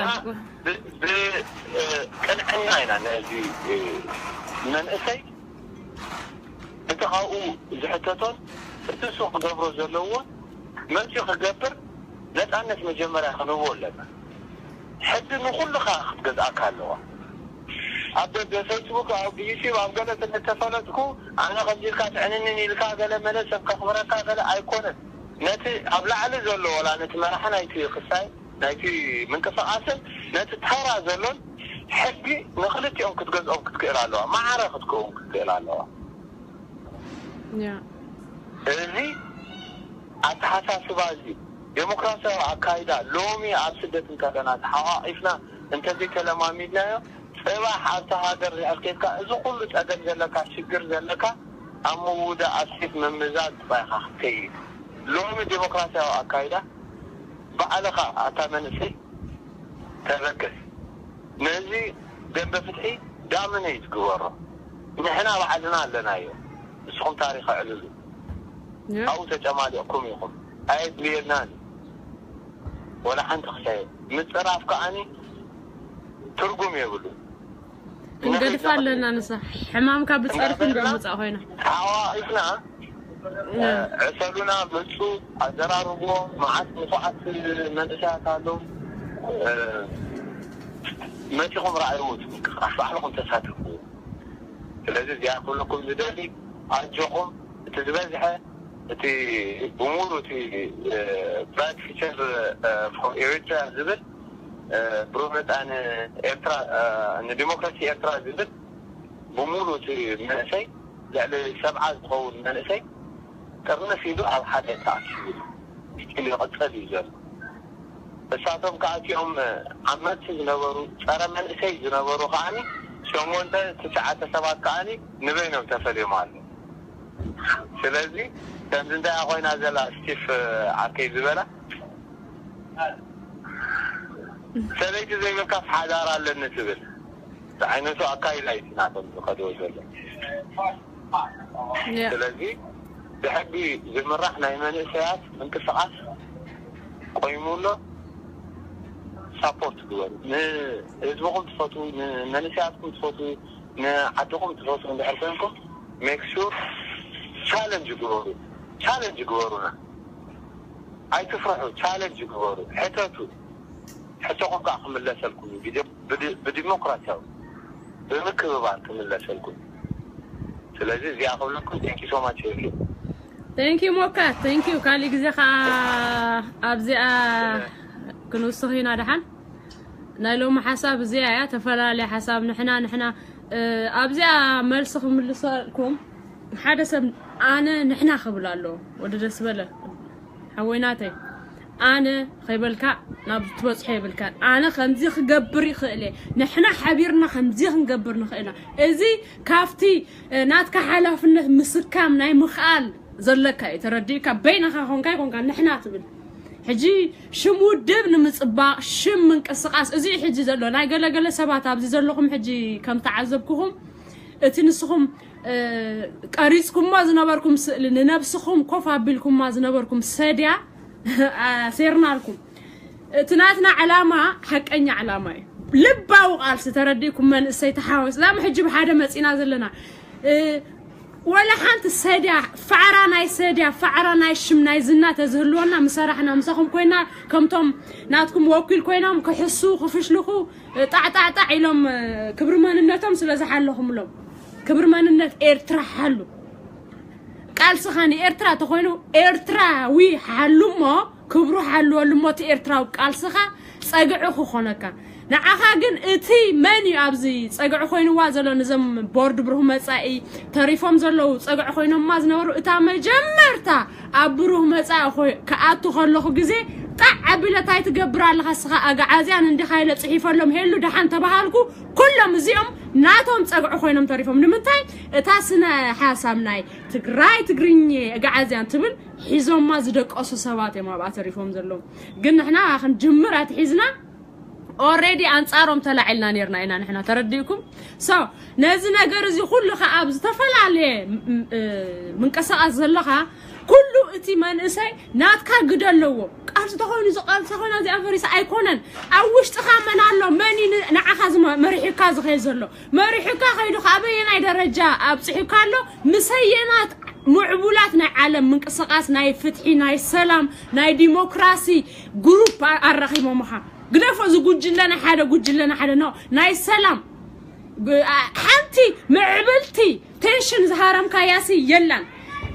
ብቅንዕና ኢና ነዚ መንእሰይ እቲ ካብኡ ዝሕተቶን እቲ እሱ ክገብሮ ዘለዎ መፂኡ ክገብር ነፃነት መጀመርያ ክንህቦ ኣለና። ሕጊ ንኩልኻ ክትገዝኣካ ኣለዋ። ኣብ ደገ ፌስቡክ ኣብ ዩቲብ ኣብ ገለ ስለተፈለጥኩ ኣነ ከምዚ ኢልካ ጥዕንንን ኢልካ ገለ መለ ሰብ ከኽብረካ ገለ ኣይኮነን። ነቲ ኣብ ላዕሊ ዘሎ ወላ ነቲ መራሒ ናይቲ ክሳይ ናይቲ ምንቅስቃስን ነቲ ተራ ዘሎን ሕጊ ንክልቲኦም ክትገዝኦም ክትክእል ኣለዋ። ማዕረ ክትከውን ክትክእል ኣለዋ። ያ እዚ ኣተሓሳስባ እዚ ዴሞክራሲያዊ ኣካይዳ ሎሚ ኣብ ስደት እንተለና ተሓቋቒፍና እንተዘይተለማሚድናዮ ፅባሕ ኣብቲ ሃገር ድሕር ኬድካ እዚ ኩሉ ፀገም ዘለካ ሽግር ዘለካ ኣብ ምውዳእ ኣብ ሴፍ ምምዛዝ ጥራይ ኢኻ ክትከይድ። ሎሚ ዴሞክራሲያዊ ኣካይዳ ባዕልኻ ኣታ መንእሰይ ተበገስ። ነዚ ደንበ ፍትሒ ዳምነይት ግበሮ። ንሕና ባዕልና ኣለናዮ። ንስኹም ታሪኽ ኣዕልሉ። ያ ኣብኡ ተጨማሊቕኩም ኢኹም። ኣየድልየናን እዩ። ወላ ሓንቲ ክሳየ ምፅራፍ ከዓኒ ትርጉም የብሉ። ክንገድፋ ኣለና። ንሳ ሕማምካ ብፀርፊ እንዶ ምፃእ ኮይና ተሓቋቒፍና ዕሰሉና ምፁ ኣዘራርቦ መዓት ንፉዓት መንእሰያት ኣለዉ። መፂኹም ረኣይዎ እቲ ምንቅስቃስ ባዕልኹም ተሳተፍዎ። ስለዚ እዚኣ ክብለኩም ዝደሊ ኣጆኹም እቲ ዝበዝሐ እቲ ብሙሉ እቲ ብራይት ፊቸር ፎር ኤሪትሪያ ዝብል ብሩህ መጻኢ ንኤርትራ ንዲሞክራሲ ኤርትራ ዝብል ብሙሉ እቲ መንእሰይ ልዕሊ ሰብዓ ዝኸውን መንእሰይ ጥርንፍ ኢሉ ኣብ ሓደ ተኣኪቡ እዩ። ስቲል ይቕጽል እዩ ዘሎ። እሳቶም ከዓ እቲኦም ዓመፅቲ ዝነበሩ ጸረ መንእሰይ ዝነበሩ ከዓኒ ሸሞንተ ትሽዓተ ሰባት ከዓኒ ንበይኖም ተፈልዮም ኣለዉ። ስለዚ ከምዚ እንታይ ኮይና ዘላ ስቲፍ ዓርከይ ዝበላ ሰበይቲ ዘይብልካስ ሓዳር ኣለኒ ትብል ዝዓይነቱ ኣካይዳ እዩ ናቶም ዝኸድዎ ዘሎ። ስለዚ ብሕጊ ዝምራሕ ናይ መንእሰያት ምንቅስቃስ ቆይሙ ኣሎ። ሳፖርት ግበሩ። ንህዝብኹም ትፈትዉ፣ ንመንእሰያትኩም ትፈትዉ፣ ንዓድኹም ትፈትዉ እንድሕር ኮይንኩም ሜክ ሹር ቻለንጅ ግበሩ። ቻለንጅ ግበሩና። ኣይትፍርሑ። ቻለንጅ ግበሩ። ሕተቱ። ሕቶኹም ከዓ ክምለሰልኩም እዩ። ብዲ- ብዲ- ብዲሞክራሲያዊ ብምክብባር ክምለሰልኩም እዩ። ስለዚ እዚኣ ክብለኩም thank you so much። Thank you ሞካ thank you። ካሊእ ግዜ ከዓ ኣብዚኣ ክንውስኽ ኢና። ደሓን ናይ ሎሚ ሓሳብ እዚኣ እያ። ተፈላለየ ሓሳብ ንሕና ንሕና ኣብዚኣ መልሲ ክምልሰልኩም ሓደ ሰብ ኣነ ንሕና ክብል ኣለዎ። ወዲ ደስ በለ ሓወይ ናተይ ኣነ ከይበልካ ናብ ትበፅሖ የብልካን። ኣነ ከምዚ ክገብር ይኽእል እየ። ንሕና ሓቢርና ከምዚ ክንገብር ንኽእል ኢና። እዚ ካብቲ ናትካ ሓላፍነት ምስካም ናይ ምኽኣል ዘለካ እዩ። ተረዲእካ? በይንኻ ኮንካ ይኮንካ ንሕና ትብል። ሕጂ ሽም ውድብ ንምጽባቕ፣ ሽም ምንቅስቃስ፣ እዚ ሕጂ ዘሎ ናይ ገለገለ ሰባት ኣብዚ ዘለኹም ሕጂ ከም ተዓዘብኩኹም፣ እቲ ንስኹም ቀሪጽኩሞ ዝነበርኩም ስእሊ፣ ንነብስኹም ኮፍ ኣቢልኩማ ዝነበርኩም ሰድያ ኣሴርናልኩም። እቲ ናትና ዕላማ ሓቀኛ ዕላማ እዩ። ልባዊ ቃልሲ ተረዲእኩም መንእሰይ ተሓወስ። ላም ሕጂ ብሓደ መጺና ዘለና ወላ ሓንቲ ሰድያ ፋዕራ ናይ ሰድያ ፋዕራ ናይ ሽም ናይ ዝና ተዝህልወና ምሰራሕና ምሳኹም ኮይና ከምቶም ናትኩም ወኪል ኮይኖም ክሕሱ ክፍሽልኹ ጣዕጣዕጣዕ ኢሎም ክብሪ መንነቶም ስለ ዝሓለኹምሎም ክብሪ መንነት ኤርትራ ሓሉ። ቃልስኻ ንኤርትራ ተኾይኑ ኤርትራዊ ሓሉ እሞ ክብሩ ሓልወሉ እሞ እቲ ኤርትራዊ ቃልስኻ ጸግዒ ክኾነካ። ንዓኻ ግን እቲ መን እዩ ኣብዚ ጸግዒ ኮይንዋ ዘሎ ንዘም ቦርድ ብሩህ መጻኢ ተሪፎም ዘለዉ ጸግዒ ኮይኖማ ዝነበሩ እታ መጀመርታ ኣብ ብሩህ መጻኢ ኮይ- ክኣቱ ከለኹ ግዜ ጣዕ ኣቢለ ታይ ትገብር ኣለኻ ስኻ ኣግዓዝያን እንዲኻ ኢለ ጽሒፈሎም ሄሉ ደሓን ተባሃልኩ። ኩሎም እዚኦም ናቶም ጸግዒ ኮይኖም ተሪፎም። ንምንታይ እታ ስነ ሓሳብ ናይ ትግራይ ትግርኝ ኣግዓዝያን ትብል ሒዞማ ዝደቀሱ ሰባት እዮም ኣብኣ ተሪፎም ዘለዉ። ግን ንሕና ክንጅምር ኣትሒዝና ኦሬዲ ኣንጻሮም ተላዒልና ነርና ኢና ንሕና ተረዲእኩም። So ነዚ ነገር እዚ ኩሉ ከዓ ኣብ ዝተፈላለየ ምንቅስቃስ ዘለኻ ኩሉ እቲ መንእሰይ ናትካ ግደ ኣለዎ። ቃልሲ ተኾይኑ ዝቃልሲ ኾይና እዚኣ ፈሪሳ ኣይኮነን። ኣብ ውሽጥኻ መን ኣሎ? መን እዩ ንዓኻ መሪሕካ ዝኸይ ዘሎ? መሪሕካ ከይዱ ኣበየናይ ደረጃ ኣብፅሕካ ኣሎ? ምሰየናት ምዕቡላት ናይ ዓለም ምንቅስቃስ ናይ ፍትሒ ናይ ሰላም ናይ ዲሞክራሲ ግሩፕ ኣረኺቦምኻ። ግደፎ እዚ ጉጅለ ናይ ሓደ ጉጅለ ናይ ሓደ ነው ናይ ሰላም ሓንቲ ምዕብልቲ ቴንሽን ዝሃረምካያሲ የላን።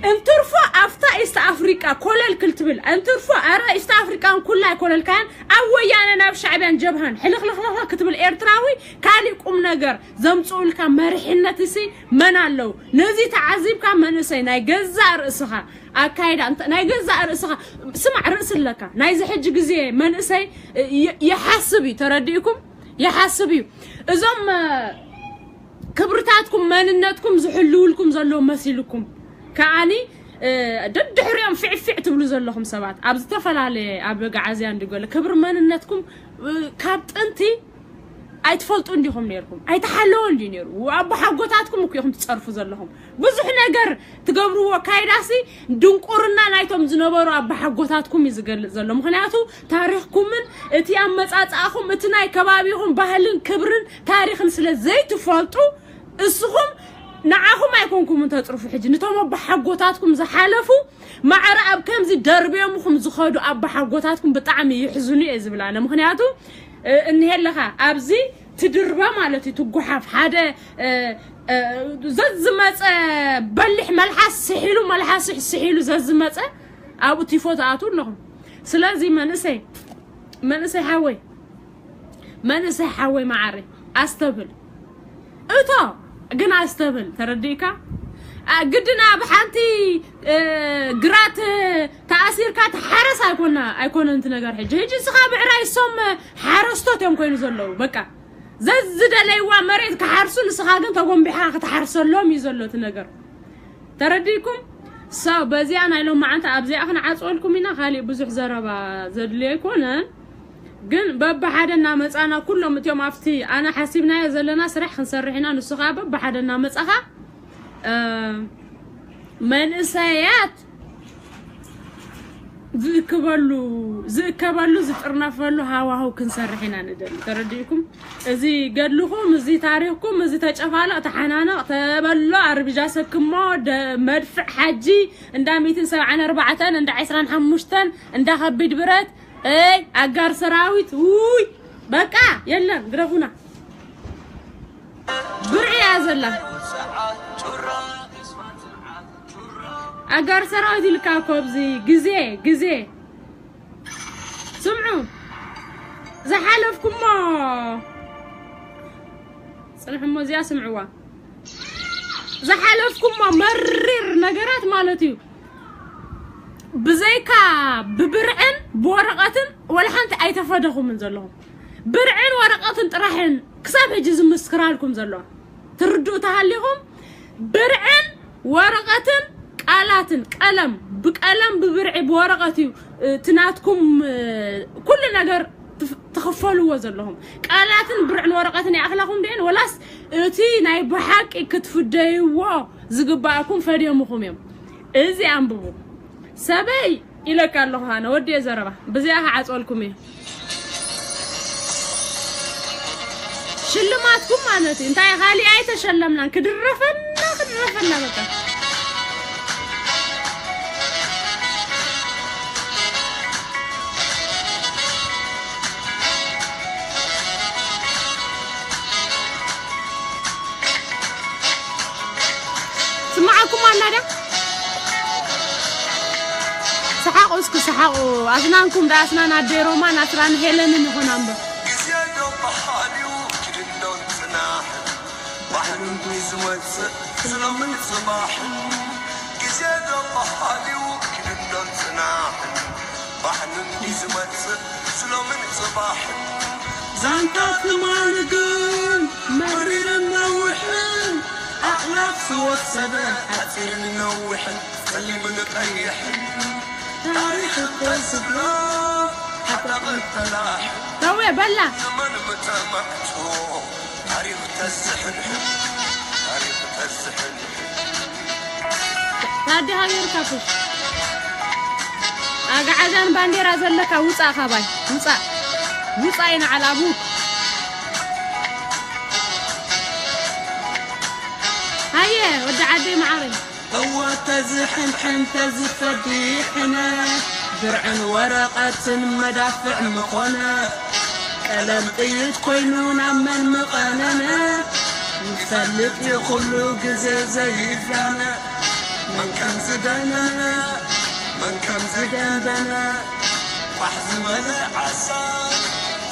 እንትርፎ ኣብታ ኢስት ኣፍሪቃ ኮለል ክልትብል እንትርፎ ኣረ ኢስት ኣፍሪቃን ኩላይ ኮለልካያን ኣብ ወያነ ናብ ሻዕቢያን ጀብሃን ሕልኽልኽልኽ ክትብል ኤርትራዊ ካሊእ ቁም ነገር ዘምፅኡልካ መሪሕነት ሲ መን ኣለዉ? ነዚ ተዓዚብካ መንእሰይ ናይ ገዛእ ርእስኻ ኣካይዳ ናይ ገዛእ ርእስኻ ስማዕ ርእሲ ኣለካ። ናይዚ ሕጂ ግዜ መንእሰይ ይሓስብ እዩ። ተረዲእኩም? ይሓስብ እዩ። እዞም ክብርታትኩም መንነትኩም ዝሕልውልኩም ዘለዉ መሲልኩም ከዓኒ ደድሕሪኦም ፊዕፊዕ ትብሉ ዘለኹም ሰባት ኣብ ዝተፈላለየ ኣብ ገዓዝያ እንዲገለ ክብሪ መንነትኩም ካብ ጥንቲ ኣይትፈልጡ እንዲኹም ነርኩም ኣይተሓለወ እንዲ ነሩ ኣቦሓጎታትኩም እኮ ኢኹም ትፀርፉ ዘለኹም ብዙሕ ነገር ትገብርዎ ካይዳሲ ድንቁርና ናይቶም ዝነበሩ ኣቦሓጎታትኩም እዩ ዝገልፅ ዘሎ ምክንያቱ ታሪኽኩምን እቲ ኣመፃፅኣኹም እቲ ናይ ከባቢኹም ባህልን ክብርን ታሪኽን ስለ ዘይትፈልጡ እስኹም ንዓኹም ኣይኮንኩምን ተፅርፉ ሕጂ ንቶም ኣቦሓጎታትኩም ዝሓለፉ ማዕረ ኣብ ከምዚ ደርብዮምኹም ዝኸዱ ኣቦሓጎታትኩም ብጣዕሚ ይሕዝኑ እየ ዝብል ኣነ ምክንያቱ እንሄለኻ ኣብዚ ትድርበ ማለት እዩ ትጉሓፍ ሓደ ዘዝመፀ በሊሕ መልሓስ ስሒሉ መልሓስ ስሒሉ ዘዝመፀ ኣብኡ ቲፎ ትኣትዉ ኣለኹም ስለዚ መንእሰይ መንእሰይ ሓወይ መንእሰይ ሓወይ መዓረይ ኣስተብህል እቶ ግን ኣስተብህል ተረዲእካ ግድን ኣብ ሓንቲ ግራት ተኣሲርካ ትሓረስ ኣይኮና ኣይኮነን እቲ ነገር ሕጂ ሕጂ እስኻ ብዕራይ እሶም ሓረስቶት እዮም ኮይኑ ዘለዉ በቃ ዘዝደለይዋ መሬት ክሓርሱ ንስኻ ግን ተጎንቢሕኻ ክትሓርሰሎም እዩ ዘሎ እቲ ነገር ተረዲእኩም ሰው በዚኣ ናይ ሎማዓንቲ ኣብዚኣ ክንዓፅወልኩም ኢና ካሊእ ብዙሕ ዘረባ ዘድልዮ ኣይኮነን ግን በብሓደ እናመፃና ኩሎም እቲኦም ኣብቲ ኣነ ሓሲብናዮ ዘለና ስራሕ ክንሰርሕ ኢና ንሱ ከዓ በብሓደ እናመፃኻ መንእሰያት ዝእክበሉ ዝእከበሉ ዝጥርነፈሉ ሃዋህው ክንሰርሕ ኢና ንደሊ ተረዲእኩም እዚ ገድልኹም እዚ ታሪኽኩም እዚ ተጨፋለቕ ተሓናነቕ ተበሎ ኣርብጃ ሰክሞ መድፍዕ ሓጂ እንዳ ሚትን ሰብዓን ኣርባዕተን እንዳ ዕስራን ሓሙሽተን እንዳ ከቢድ ብረት እይ ኣጋር ሰራዊት ውይ በቃ የለን ግረፉና ብርዒ እያ ዘላ ኣጋር ሰራዊት ኢልካ እኮ ኣብዚ ግዜ ግዜ ስምዑ ዝሓለፍኩሞ ፅንሕሞ እዚኣ ስምዕዋ ዝሓለፍኩሞ መሪር ነገራት ማለት እዩ ብዘይካ ብብርዕን ብወረቐትን ወላ ሓንቲ ኣይተፈደኹምን ዘለኹም ብርዕን ወረቐትን ጥራሕን ክሳብ ሕጂ ዝምስክራልኩም ዘለዋ ትርድኡ ተሃሊኹም ብርዕን ወረቐትን ቃል ቃላትን ቀለም ብቀለም ብብርዒ ብወረቐት እዩ እቲ ናትኩም ኩሉ ነገር ትኽፈልዎ ዘለኹም። ቃላትን ብርዕን ወረቐትን ይኣኽለኹም ድኤን ወላስ እቲ ናይ ብሓቂ ክትፍደይዎ ዝግባኣኩም ፈድዮምኹም እዮም? እዚ ኣንብቡ። ሰበይ ኢለካ ኣለኹ ኣነ ወዲየ ዘረባ ብዚኣ ክዓፅወልኩም እየ። ሽልማትኩም ማለት እዩ እንታይ? ካሊእ ኣይተሸለምናን። ክድረፈና ክድረፈና በቃ። ስማዓኩም ኣላ ዳ? ሰሓቑ እስኪ ሰሓቑ። ኣስናንኩም ዳ ኣስናን ኣደይ ሮማን ኣስናን ሄለንን ይኹን ኣምበር። ግዜ ዶ ብሓልዩ ክድኖን ጽናሕን ባሕሉን ዝመጽእ ስሎምን ጽባሕን። ግዜ ዶ ብሓልዩ ክድኖን ጽናሕን ባሕሉን ዝመጽእ ስሎምን ጽባሕን። ዛንታ ትማሊ ግን መሪርን ነዊሕን ኣኽላፍ ዝወሰደ ሓጺርን ነዊሕን ጸሊምን ቀይሕን ታሪኽ እኮ ዝብሎ ሓታቕን ፈላሕን ተወ በላ። ንመን ምተማዕቶ ታሪኽ ተዝሕንሕን ታሪኽ ተዝሕንሕን። ታዲ ሃገር ካፍሽ ኣግዓዛን ባንዴራ ዘለካ ውፃእ ካባይ ውፃእ ውፃእ ይንዓል ኣቡክ። ሃየ ወዲ ዓደይ መዓረይ። እወ ተዝሕንሕን ተዝፈዲሕነ ብርዕን ወረቐትን መዳፍዕ ምኾነ ቀለም ጥይት ኮይኑ ናብ መን ምቐነነ። ይፈልጥ እዩ ኩሉ ግዜ ዘይዛነ መን ከም ዝደነነ መን ከም ዝደንደነ ፋሕ ዝበለ ዓሳ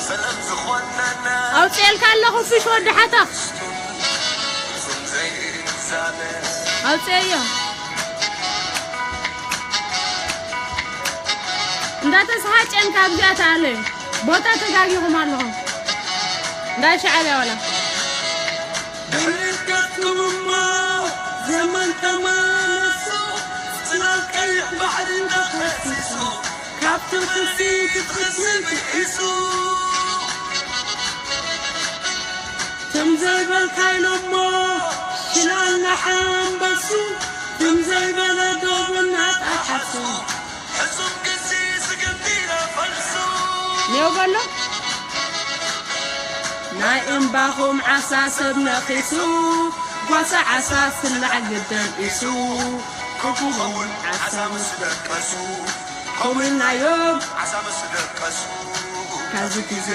ሰለም ዝኾነነ። ኣውፅኤልካ ኣለኹ ፍሽ ወዲ ሓታ። እሱም ዘይዛነ ኣውፅኤዮ። እንዳተስሃጨን ካብዚኣ ተኣለዩ። ቦታ ተጋጊኹም ኣለኹም። እንዳ ሻዕብያ ዋላ። ድሕሪት ከድኩም እሞ ዘመን ተመለሱ። ጽላል ቀይሕ ባሕሪ እንዳፈሲሱ። ካብቲ ክሲ ክትክሲ ብኢሱ። ትም ዘይበልካ ኢሎሞ ሽላል ንሓንበሱ። ትም ዘይበለ ዶብ እናጠሓሱ። ሕሱም ግሲ ዝግንዲረ ፈልሱ። ኔው በሎ። ናይ እምባኹም ዓሳ ሰብ ነኺሱ። ጓሳ ዓሳ ስላዕ ግደም ኢሱ። ክፉኸውን ዓሳ ምስ ደቀሱ። ከምኡ ኢልናዮም ዓሳ ምስ ደቀሱ። ካዚ ግዜ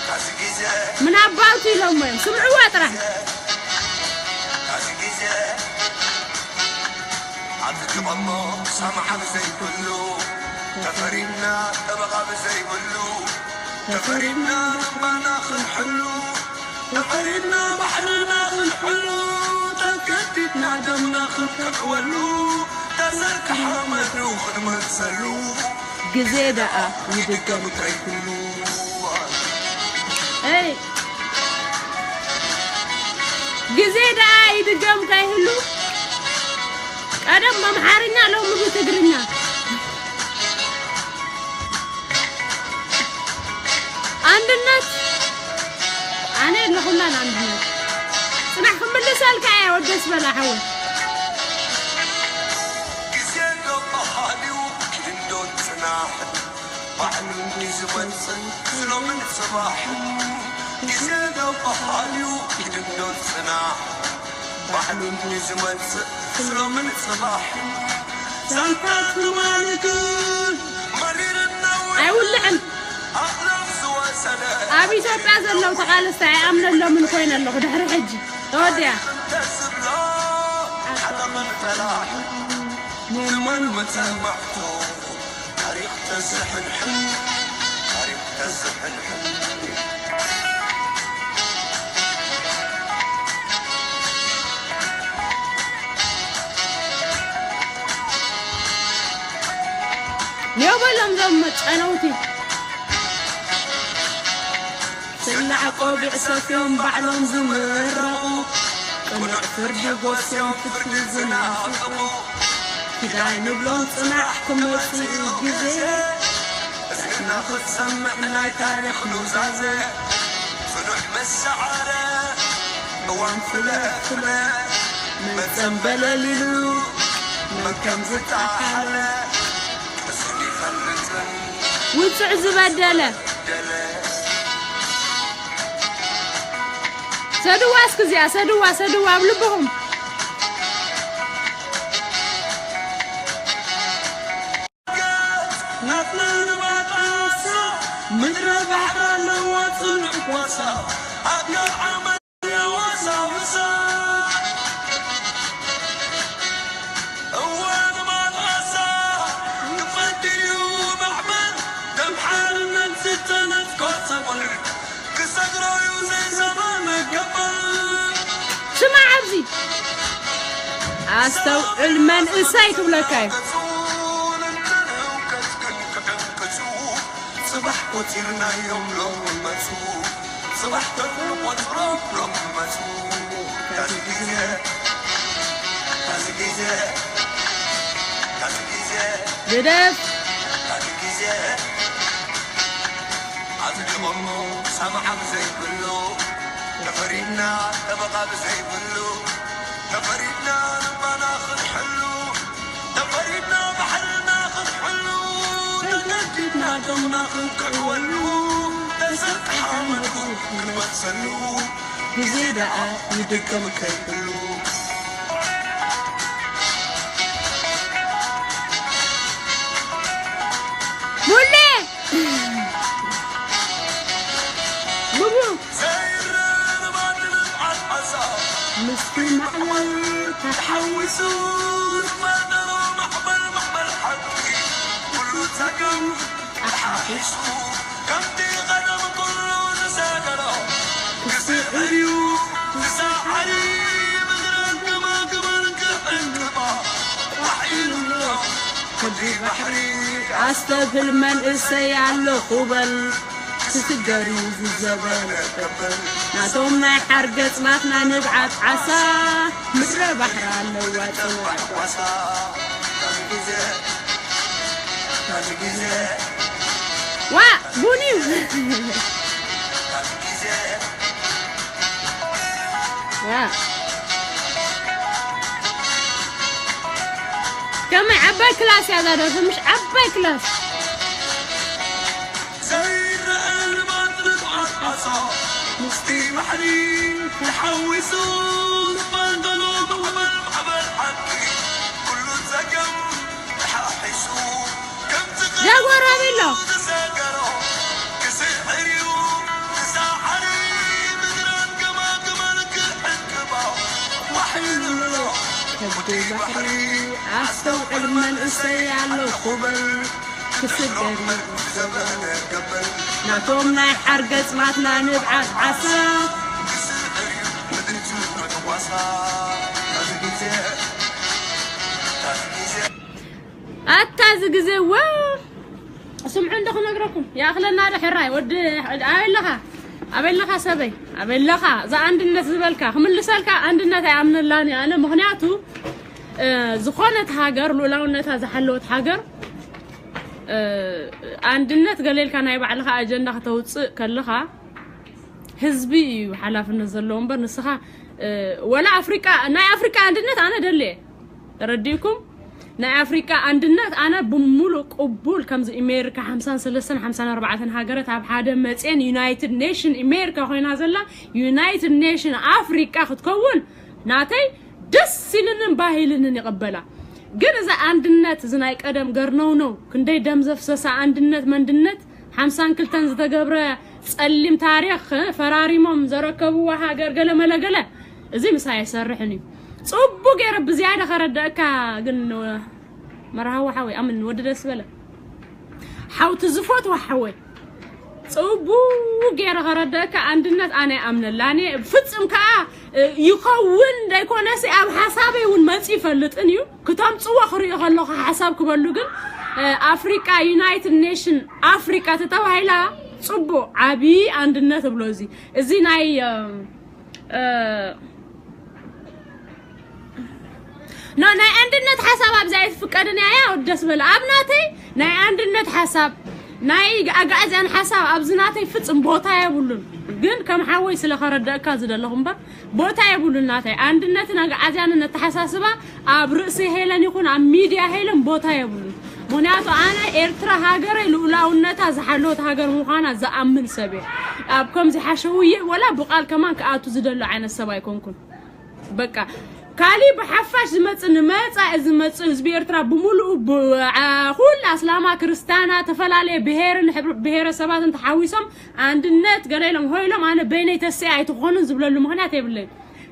ካዚ ግዜ ምን ኣባውት ኢሎሞ እዮም ስምዕዋ ጥራሕ። ካዚ ግዜ ኣትግበሞ ሰማዓ ብዘይብሉ ተፈሪድና ጠበቓ ብዘይብሉ ተፈሪድና እምባና ክንሕሉ ተፈሪድና ባሕርና ክንሕሉ ተገዲድና ደምና ክንቀብወሉ ተዘርግሐ መድሩ ክንመልሰሉ ግዜ ደኣ ይድገም ከይብሉ። እይ ግዜ ደኣ ይድገም ከይህሉ ቀደም ብኣምሓርኛ ሎሚ ብትግርኛ። ኣንድነት ኣነ ኣለኹላን ኣንድነት ጽናሕ ክምልሰልካ እየ ወደስ በላ ሓወይ። ግዜ ዶ ባህልዩ ክድንዶን ጽናሕን ባዕሉ እንዲ ዝመጽእ ስሎምን ጽባሕን ግዜ ዶ ባህልዩ ክድንዶን ጽናሕን ባዕሉ እንዲ ዝመጽእ ስሎምን ጽባሕን ዛንታ ትማሊ ግን መሪርን ነዊሕን ኣይውልዕን። ኣኽላፍ ዝወሰደ ኣብ ኢትዮጵያ ዘለዉ ተቓለስቲ ኣይኣምነሎምን ኮይነ ኣለኹ ድሕሪ ሕጂ ተወዲኣ። ተዝብሎ ሓጠቕን ፈላሕን ንመን መጸማዕቶ ታሪኽ ተዝሕንሕን ታሪኽ ተዝሕንሕን። ኔው በሎም ዞም ጨነውቲ። ስላዕ ቆቢዕ ሰፍዮም ባዕሎም ዝምረቑ ጽኑዕ ፍርዲ ጎስዮም ፍትሒ ዝናፍቑ። ኪዳይ ንብሎም ጽናሕ ክመጽእ ግዜ። ዛትና ክትሰምዕ ናይ ታሪኽ ኑዛዜ። ጽኑሕ መሰዓረ እዋን ፍለ ፍለ። መጸን በለሊሉ መከም ዝጠሓለ። እዝን ይፈልጥን ውጽዕ ዝበደለ። ሰድዋ እስኪ እዚኣ ሰድዋ ሰድዋ ኣብ ልብኹም። ናትና ንባጣሳ ምድረ ባሕሪ ኣለዋ ጽኑዕ ጓሳ። ኣጋር ዓመት ኣለዋ ሳውሳ። እዋን ማጣሳ ክፈድር እዩ ማዕበል። ከም ሓርነት ዝተነጽቆ ሰብር ክሰግሮ እዩ ዘይሰማ መገበል። ስማዕ ኣብዚ ኣስተውዕል መንእሰይ ክብለካ እዩ። ጽባሕ ቆጺርናዮም ሎም መጹ። ጽባሕ ተቆጽሮም ሎም መጹ። ካዚ ግዜ፣ ካዚ ግዜ፣ ካዚ ግዜ፣ ግደፍ። ካዚ ግዜ ኣጽዲቖሞ ሰማዓ ብዘይብሉ፣ ተፈሪድና ጠበቓ ብዘይብሉ፣ ተፈሪድና ልባና ክንሕሉ፣ ተፈሪድና ባሕርና ክንሕሉ፣ ተገዲድና ደምና ክንክዕወሉ፣ ተሰጥሓ መድቡ ክንመልሰሉ፣ ግዜ ደኣ ይድገም ከይብሉ። ሙሌ! ቡቡ! ምስቲ ማዕበል ተሓዊሱ፣ ዝፈጠሮ ማዕበል፣ ማዕበል ሓቂ፣ ኩሉ ጸገም ተሓሒሱ፣ ከምቲ ቀደም ኩሉ ዝሰገሮ፣ ክስዕር እዩ፣ ክሰዓር እዩ፣ ምድረ ግመ ግመል ክዕንቅፋ፣ ቋሕ ኢሉ ኣሎ፣ ከብዲ ባሕሪ። ኣስተብህል መንእሰይ ኣለኹ በል። ክስገር እዩ ዝዘበነ ከበል። ናቶም ናይ ሓርገጽ ናትና ንብዓት ዓሳ። ምድረ ባሕሪ ኣለዋ ጽኑዕ ጓሳ። ዋ፣ ቡኒ። ዋ። ከመይ ዓባይ ክላስ እያ እዛ ደርፊ፣ ምሽ ዓባይ ክላስ። ዘይረአ ልማት ርግኣት ዓሳ ምስቲ ባሕሪ ተሓዊሱ፣ ዝበልደሎ ማዕበል፣ ማዕበል ሓቂ ኩሉ ጸገም ተሓሒሱ፣ ከምቲ ጃጓር ኣበይ ኣሎ? ዝሰገሮ ክስዕር እዩ፣ ክሳዓሪ ምድራን ገማግማን ክዕቅባ ዋሕ ኢሉ ኣሎ። ከብዲ ባሕሪ ኣስተውዕል መንእሰይ ኣለኹ በል። ክስደድ ናቶም ናይ ሓርገጽ ማትና ንብዓት ዓሳ። ኣታ እዚ ግዜ ዋ ስምዑ እንዶ ክነግረኩም ይኣኽለና ዶ ሕራይ ወዲ ኣበይ ኣለኻ ኣበይ ኣለኻ ሰበይ ኣበይ ኣለኻ እዛ ኣንድነት ዝበልካ ክምልሰልካ ኣንድነት ኣይኣምነላን እየ ኣነ ምኽንያቱ ዝኾነት ሃገር ልኡላውነታ ዝሓለወት ሃገር ኣንድነት ገለ ኢልካ ናይ ባዕልኻ ኣጀንዳ ከተውፅእ ከለኻ ህዝቢ እዩ ሓላፍነት ዘለዎ እምበር ንስኻ ወላ ኣፍሪቃ ናይ ኣፍሪቃ ኣንድነት ኣነ ደልየ ተረዲእኩም ናይ ኣፍሪቃ ኣንድነት ኣነ ብሙሉእ ቅቡል ከምዚ ኣሜሪካ ሓምሳን ሰለስተን ሓምሳን ኣርባዕተን ሃገረት ኣብ ሓደ መፅየን ዩናይትድ ኔሽን ኣሜሪካ ኮይና ዘላ ዩናይትድ ኔሽን ኣፍሪቃ ክትከውን ናተይ ደስ ኢልንን ባህ ኢልንን ይቕበላ። ግን እዚ ኣንድነት እዚ ናይ ቀደም ገርነውነው ክንደይ ደም ዘፍሰሰ ኣንድነት መንድነት ሓምሳን ክልተን ዝተገብረ ጸሊም ታሪኽ ፈራሪሞም ዘረከብዋ ሃገር ገለ መለ ገለ እዚ ምሳይ ኣይሰርሕን እዩ። ጽቡቅ ገይረ ብዝያዳ ከረደእካ ግን መርሃዊ ሓወይ ኣምን ወዲ ደስ በለ ሓውቲ ዝፈትዋ ሓወይ ጽቡቅ ገይረ ከረደእካ ኣንድነት ኣነ ኣምነላን እየ ፍጽም ከዓ ይኸውን ዘይኮነሲ ኣብ ሓሳበይ እውን መፂ ይፈልጥን እዩ ክተምፅዎ ክሪኦ ከለኹ ሓሳብ ክበሉ ግን ኣፍሪቃ ዩናይትድ ኔሽን ኣፍሪቃ ተተባሂላ ፅቡቅ ዓብዪ ኣንድነት እብሎ እዚ እዚ ናይ ኖ፣ ናይ ኣንድነት ሓሳብ ኣብዚ ኣይትፍቀድን እያ። ያው ደስ በለ ኣብ ናተይ ናይ ኣንድነት ሓሳብ፣ ናይ ኣግኣዝያን ሓሳብ ኣብዚ ናተይ ፍጽም ቦታ የብሉን። ግን ከም ሓወይ ስለ ከረደእካ ዝደለኹ እምበር ቦታ የብሉን። ናተይ ኣንድነትን ኣግኣዝያንን ኣተሓሳስባ ኣብ ርእሲ ሄለን ይኹን ኣብ ሚድያ ሄለን ቦታ የብሉን። ምኽንያቱ ኣነ ኤርትራ ሃገረይ ልኡላውነታ ዝሓለወት ሃገር ምዃና ዝኣምን ሰብ እየ። ኣብ ከምዚ ሓሸውየ ወላ ብቓል ከማን ክኣቱ ዝደሎ ዓይነት ሰብ ኣይኮንኩን። በቃ ካሊ ብሓፋሽ ዝመጽእ ንመጻኢ ዝመጽእ ህዝቢ ኤርትራ ብምሉኡ ብ-፣ ዓ-፣ ኩሉ ኣስላማ ክርስታና ተፈላለየ ብሄርን ሕብረ-፣ ብሄረሰባትን ተሓዊሶም ኣንድነት ገለ ኢሎም ሆይሎም ኣነ በይነይ ተስእ ኣይትኾኑን ዝብለሉ ምኽንያት የብለይን።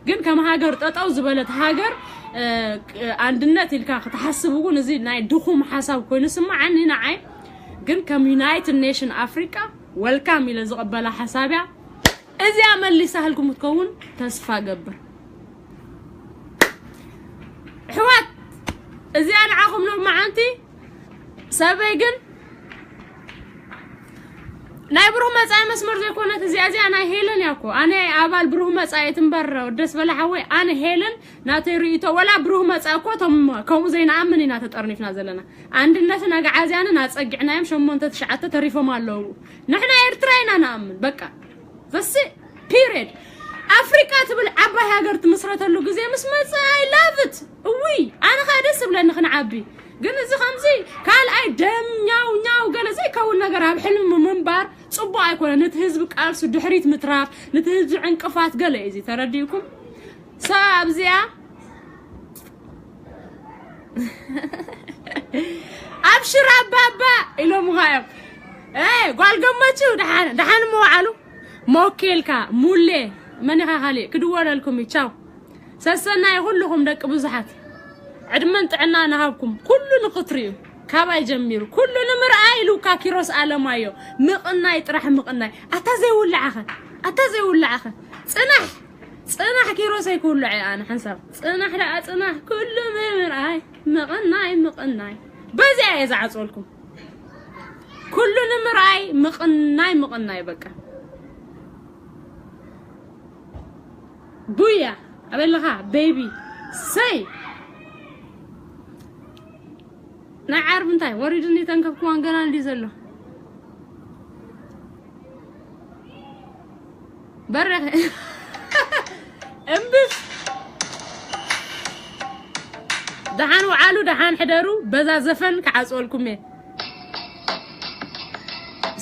ግን ከም ሃገር ጠጠው ዝበለት ሃገር፣ እ፣ ኣንድነት ኢልካ ክትሓስብ እውን እዚ ናይ ድኹም ሓሳብ ኮይኑ ስምዓኒ ንዓይ። ግን ከም ዩናይትድ ኔሽን ኣፍሪቃ ወልካም ኢለ ዝቕበላ ሓሳብያ። እዚኣ መሊሳህልኩም ክትከውን ተስፋ ገብር። ኣሕዋት፣ እዚኣ ንዓኹም ሎማዓንቲ ሰበይ ግን ናይ ብሩህ መጻኢ መስመር ዘይኮነት እዚኣ፣ እዚኣ ናይ ሄለን እያ እኮ። ኣነ ኣባል ብሩህ መጻኢ ትንበር ደስ በላ ሓወይ፣ ኣነ ሄለን ናተይ ርእይቶ፣ ወላ ብሩህ መጻኢ እኮ እቶም ከምኡ ዘይንኣምን ኢና ተጠርኒፍና ዘለና። ኣንድነትን ኣግዓዝያንን ኣጸጊዕናዮም፣ ሸሞንተ ትሽዓተ ተሪፎም ኣለዉ። ንሕና ኤርትራ ኢና ንኣምን፣ በቃ። ዘሲ ፒሪድ። ኣፍሪቃ ትብል ዓባይ ሃገር ትምስረተሉ ግዜ ምስ መጸ፣ I love it። እውይ፣ ኣነ ኸኣ ደስ ዝብለኒ ክንዓቢ። ግን እዚ ከምዚ ካልኣይ ደም ኛው ኛው ገለ ዘይከውን ነገር ኣብ ሕልሚ ምንባር ጽቡቕ ኣይኮነን። ነቲ ህዝቢ ቃልሱ ድሕሪት ምትራፍ፣ ነቲ ህዝቢ ዕንቅፋት ገለ እዩ እዚ። ተረዲእኩም? ሳ ኣብዚኣ ኣብሽር ኣባባ ኢሎምኻ እዮም። ኤ፣ ጓል ገመችው ደሓን፣ ደሓን ምውዓሉ። ሞኬልካ፣ ሙሌ፣ መን ኢኻ ካሊእ? ክድወለልኩም እዩ። ቻው። ሰሰናይ ኩልኹም ደቂ ብዙሓት። ዕድመን ጥዕና ንሃብኩም። ኩሉ ንኽትርእዩ። ካባይ ጀሚሩ። ኩሉ ንምርኣይ ኢሉካ ኪሮስ ኣለማዮ። ምቕናይ ጥራሕ ምቕናይ። ኣታ ዘይውላዓኸ። ኣታ ዘይውላዓኸ። ጽናሕ። ጽናሕ ኪሮሰይ ክውልዕ እየ ኣነ ሓንሳብ። ጽናሕ ደኣ ጽናሕ፣ ኩሉ ምምርኣይ፣ ምቕናይ፣ ምቕናይ። በዚኣ እየ ዝዓጽወልኩም። ኩሉ ንምርኣይ፣ ምቕናይ፣ ምቕናይ በቃ። ቡያ፣ ኣበይ ኣለኻ ቤቢ? ሰይ! ናይ ዓርቢ እንታይ ወሪዱኒ ተንከፍክዋን ገና እንዲ ዘሎ። በረኸ። እምብስ። ደሓን ውዓሉ፣ ደሓን ሕደሩ። በዛ ዘፈን ክዓጽወልኩም እየ።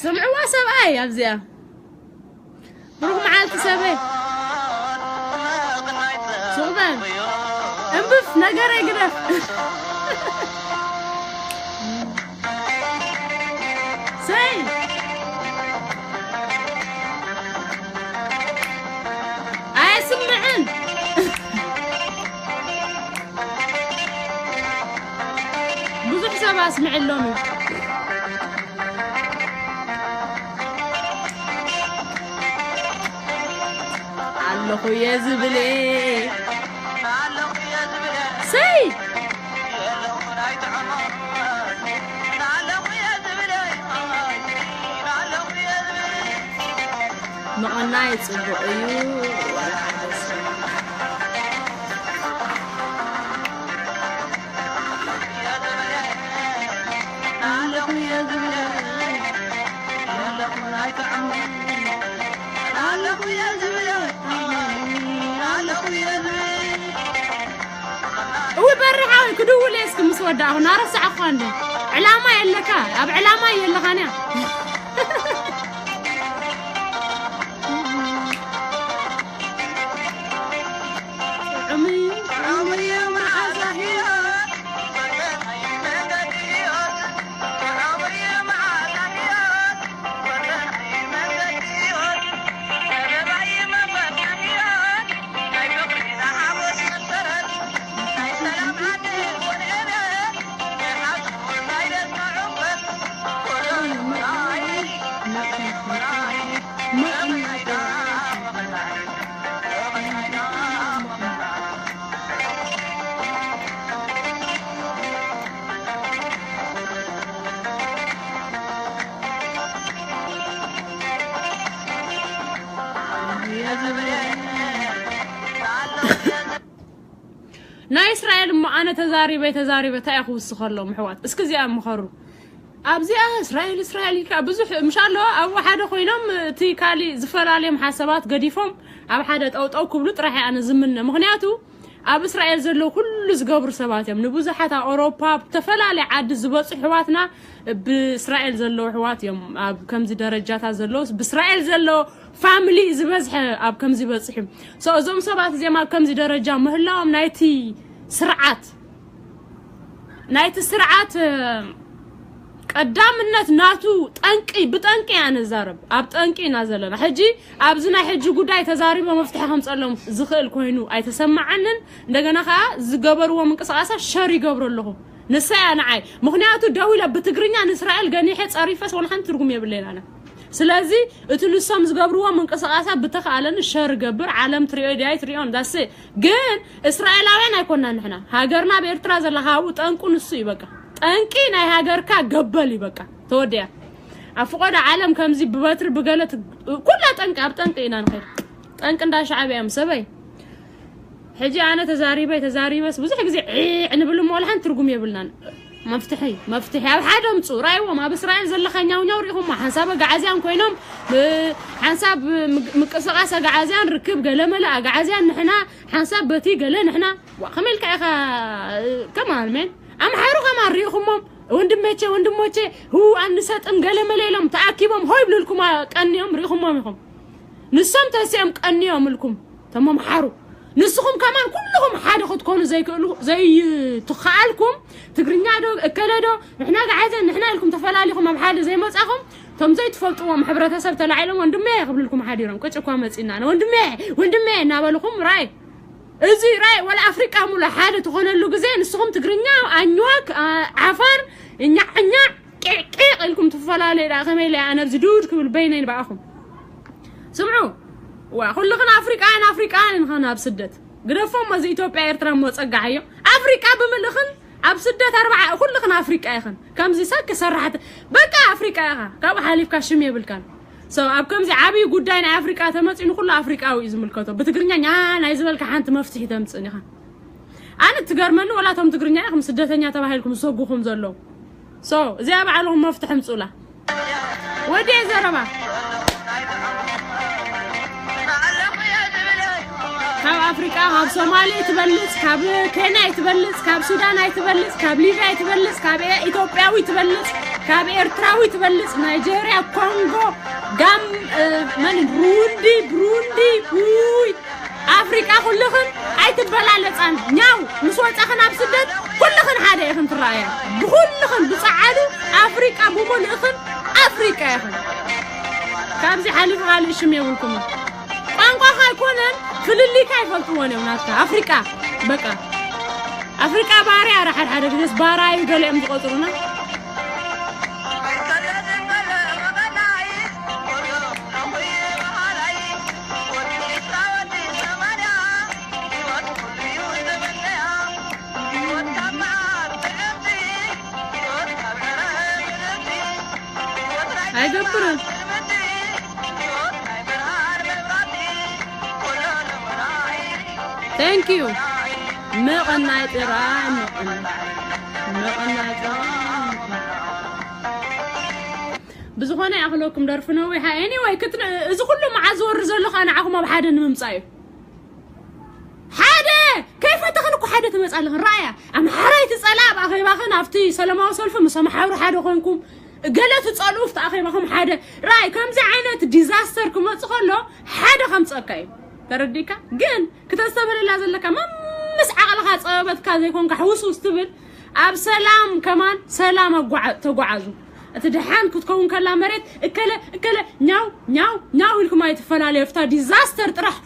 ስምዕዋ ሰብኣይ ኣብዚኣ። ብሩኽ መዓልቲ ሰበይ። ሱቕ በል። እምብፍ፣ ነገረይ ግደፍ። ሰይ። ኣየስምዕን። ብዙሕ ሰብ ኣስምዕሎም እዩ። ኣለኹ እየ ዝብል። ሰይ! ምቕናይ ጽቡቕ እዩ። እዊ በርሓዊ ክድውል እየ እስኪ ምስ ወዳእኹ ናረሳዕኳ እንደ ዕላማ የለካ ኣብ ዕላማ የለኻንያ። ናይ እስራኤል እሞ ኣነ ተዛሪበ ተዛሪበ እንታይ ክውስኸሎም ኣሕዋት? እስኪ እዚኣ ምኸሩ። ኣብዚኣ እስራኤል እስራኤል ኢልካ ብዙሕ ምሻሎ ኣብኡ ሓደ ኮይኖም እቲ ካሊእ ዝፈላለዮም ሓሳባት ገዲፎም ኣብ ሓደ ጠውጠው ክብሉ ጥራሕ እየ ኣነ ዝምነ። ምኽንያቱ ኣብ እስራኤል ዘለዉ ኩሉ ዝገብሩ ሰባት እዮም። ንብዙሓት ኣብ ኣውሮፓ፣ ኣብ ዝተፈላለየ ዓዲ ዝበፅሑ ኣሕዋትና ብእስራኤል ዘለዉ ኣሕዋት እዮም ኣብ ከምዚ ደረጃታት ዘለዉ። ብእስራኤል ዘለዉ ፋሚሊ ዝበዝሐ ኣብ ከምዚ በፂሑ። So እዞም ሰባት እዚኦም ኣብ ከምዚ ደረጃ ምህላዎም ናይቲ ስርዓት ናይቲ ስርዓት ቀዳምነት ናቱ ጠንቂ ብጠንቂ ኢና ንዛረብ። ኣብ ጠንቂ ኢና ዘለና። ሕጂ ኣብዚ ናይ ሕጂ ጉዳይ ተዛሪቦ መፍትሒ ከምፀሎም ዝኽእል ኮይኑ ኣይተሰማዓንን። እንደገና ከዓ ዝገበርዎ ምንቅስቃሳት ሸር ይገብሮ ኣለኹ። ንሳ እያ ንዓይ። ምኽንያቱ ደው ኢለ ብትግርኛ ንእስራኤል ገኒሐ ጸሪፈስ ወላ ሓንቲ ትርጉም የብለይን ኣነ። ስለዚ እቲ ንሶም ዝገብርዎ ምንቅስቃሳት ብተኻእለኒ ሸር ገብር፣ ዓለም ትሪኦ ድያ ኣይትሪኦን ዳስ። ግን እስራኤላውያን ኣይኮና ንሕና። ሃገርና ኣብ ኤርትራ ዘላ ካብኡ ጠንቁ ንሱ እዩ በቃ። ጠንቂ ናይ ሃገርካ ገበል እዩ በቃ። ተወዲያ። ኣብ ፍቆዶ ዓለም ከምዚ ብበትሪ ብገለ ት-፣ ኩላ ጠንቂ ኣብ ጠንቂ ኢና ንኸይድ። ጠንቂ እንዳ ሻዕብያ እዮም ሰበይ። ሕጂ ኣነ ተዛሪበ ተዛሪበስ ብዙሕ ግዜ ዒዕ ንብል እሞ ወላ ሓንቲ ትርጉም የብልናን። መፍትሒ መፍትሒ ኣብ ሓደ ምፁ ራይዎም ኣብ እስራኤል ዘለኻ ኛው ኛው ሪኹሞ ሓንሳብ ኣጋዓዝያን ኮይኖም እ፣ ሓንሳብ ምግ- ምቅስቃስ ኣጋዓዝያን ርክብ ገለመለ ኣጋዓዝያን ንሕና ሓንሳብ በቲ ገለ ንሕና ዋ ከመይ ኢልካ ኢኻ ከማን ሜን ኣምሓሩ ከማን ሪኢኹሞም ወንድመቼ ወንድሞቼ ህው ኣንሰጥም ገለመለ ኢሎም ተኣኪቦም ሆይ ብልልኩም ቀንዮም ሪኢኹሞም ኢኹም ንሶም ተሲኦም ቀንዮም ኢልኩም ተመምሓሩ ንስኹም ከማን ኩልኹም ሓደ ክትኮኑ ዘይክእሉ ዘይትኸኣልኩም ትግርኛ ዶ እከለ ዶ ንሕና ጋዓዘን ንሕና ኢልኩም ተፈላሊኹም ኣብ ሓደ ዘይመጻኹም እቶም ዘይትፈልጥዎም ሕብረተሰብ ተላዒሎም ወንድሜ ክብልልኩም ሓዲሮም ቅጭ እኳ መጺና ወንድሜ ወንድሜ እናበልኹም ራይ እዚ ራይ ወላ ኣፍሪቃ ሙሉ ሓደ ትኾነሉ ግዜ ንስኹም ትግርኛ ኣኝዋክ ዓፋር እኛዕኛዕ ቂዕቂቕ ኢልኩም ትፈላለዩ ደኣ ከመይ ኢለ ኣነ ኣብዚ ዱድ ክብል በይነይ ንባኣኹም ስምዑ ዋ ኩልኽን ኣፍሪቃውያን ኣፍሪቃውያን ኢንኸን ኣብ ስደት ግደፎም እዚ ኢትዮጵያ ኤርትራ እሞ ጸጋዓዮ ኣፍሪቃ ብምልእኽን ኣብ ስደት ኣርባዓ ኩልኽን ኣፍሪቃ ኢኽን ከምዚ ሰኪ ሰራሕቲ በቃ ኣፍሪቃ ኢኻ ካብኡ ሓሊፍካ ሽም የብልካን So ኣብ ከምዚ ዓብዪ ጉዳይ ናይ ኣፍሪቃ ተመፂኡ ንኩሉ ኣፍሪቃዊ እዩ ዝምልከቶ ብትግርኛ ኛ ናይ ዝበልካ ሓንቲ መፍትሒ ተምፅእን ኢኻ ኣነ ትገርመኒ ወላ እቶም ትግርኛ ኢኹም ስደተኛ ተባሂልኩም ዝሰጉኹም ዘለዉ So እዚኣ ባዕልኹም መፍትሒ ምፁላ ወዲ ዘረባ ካብ ኣፍሪቃ ካብ ሶማሊ ትበልፅ ካብ ኬንያ ትበልፅ ካብ ሱዳን ኣይትበልፅ ካብ ሊብያ ትበልፅ ካብ ኢትዮጵያዊ ትበልፅ ካብ ኤርትራዊ ትበልፅ ናይጀርያ ኮንጎ ጋም መን ሩንዲ ብሩንዲ ውይ ኣፍሪቃ ኩልኽን ኣይትበላለፃን ኛው ምስ ወፃኽን ኣብ ስደት ኩልኽን ሓደ ኢኽን ትረኣያ ብኩልኽን ብፀዓዱ ኣፍሪቃ ብሙሉእኽን ኣፍሪቃ ኢኽን ካብዚ ሓሊፉ ካልእ ሽም የብልኩምን ቋንቋኻ ኣይኮነን ፍልልይካ ኣይፈልጥዎን እዮም ናትካ ኣፍሪቃ በቃ ኣፍሪቃ ባርያ ራ ሓድሓደ ግዜስ ባራ እዩ ገሊኦም ዝቆፅሩና ኣይገብርን Thank you. ምቕናይ ጥራይ ምቕናይ ጥራይ ብዝኾነ ይኣኽለኩም ደርፊ ነዊሓ anyway ክትነ እዚ ኩሉ መዓዝ ዝወሪ ዘሎ ከዓ ንዓኹም ኣብ ሓደ ንምምፃእ እዩ ሓደ ከይፈተኽን እኮ ሓደ ትመፃ ኣለኽን ረኣያ ኣምሓራይ ትፀላ ኣብ ኣኼባኽን ኣብቲ ሰለማዊ ሰልፊ ምስ ኣምሓሩ ሓደ ኮንኩም ገለ ትፀልኡ ኣብቲ ኣኼባኹም ሓደ ራይ ከምዚ ዓይነት ዲዛስተር ክመፅ ከሎ ሓደ ከምፀካ እዩ ተረዲካ ግን ክተስተብህለላ ዘለካ መምስ ዓቕልኻ ፀበበትካ ዘይኮንካ ሕውስውስ ትብል ኣብ ሰላም ከማን ሰላም ተጓዓዙ እቲ ደሓን ክትከውን ከላ መሬት እከለ እከለ ኛው ኛው ኛው ኢልኩም ኣይትፈላለዩ ኣብታ ዲዛስተር ጥራሕ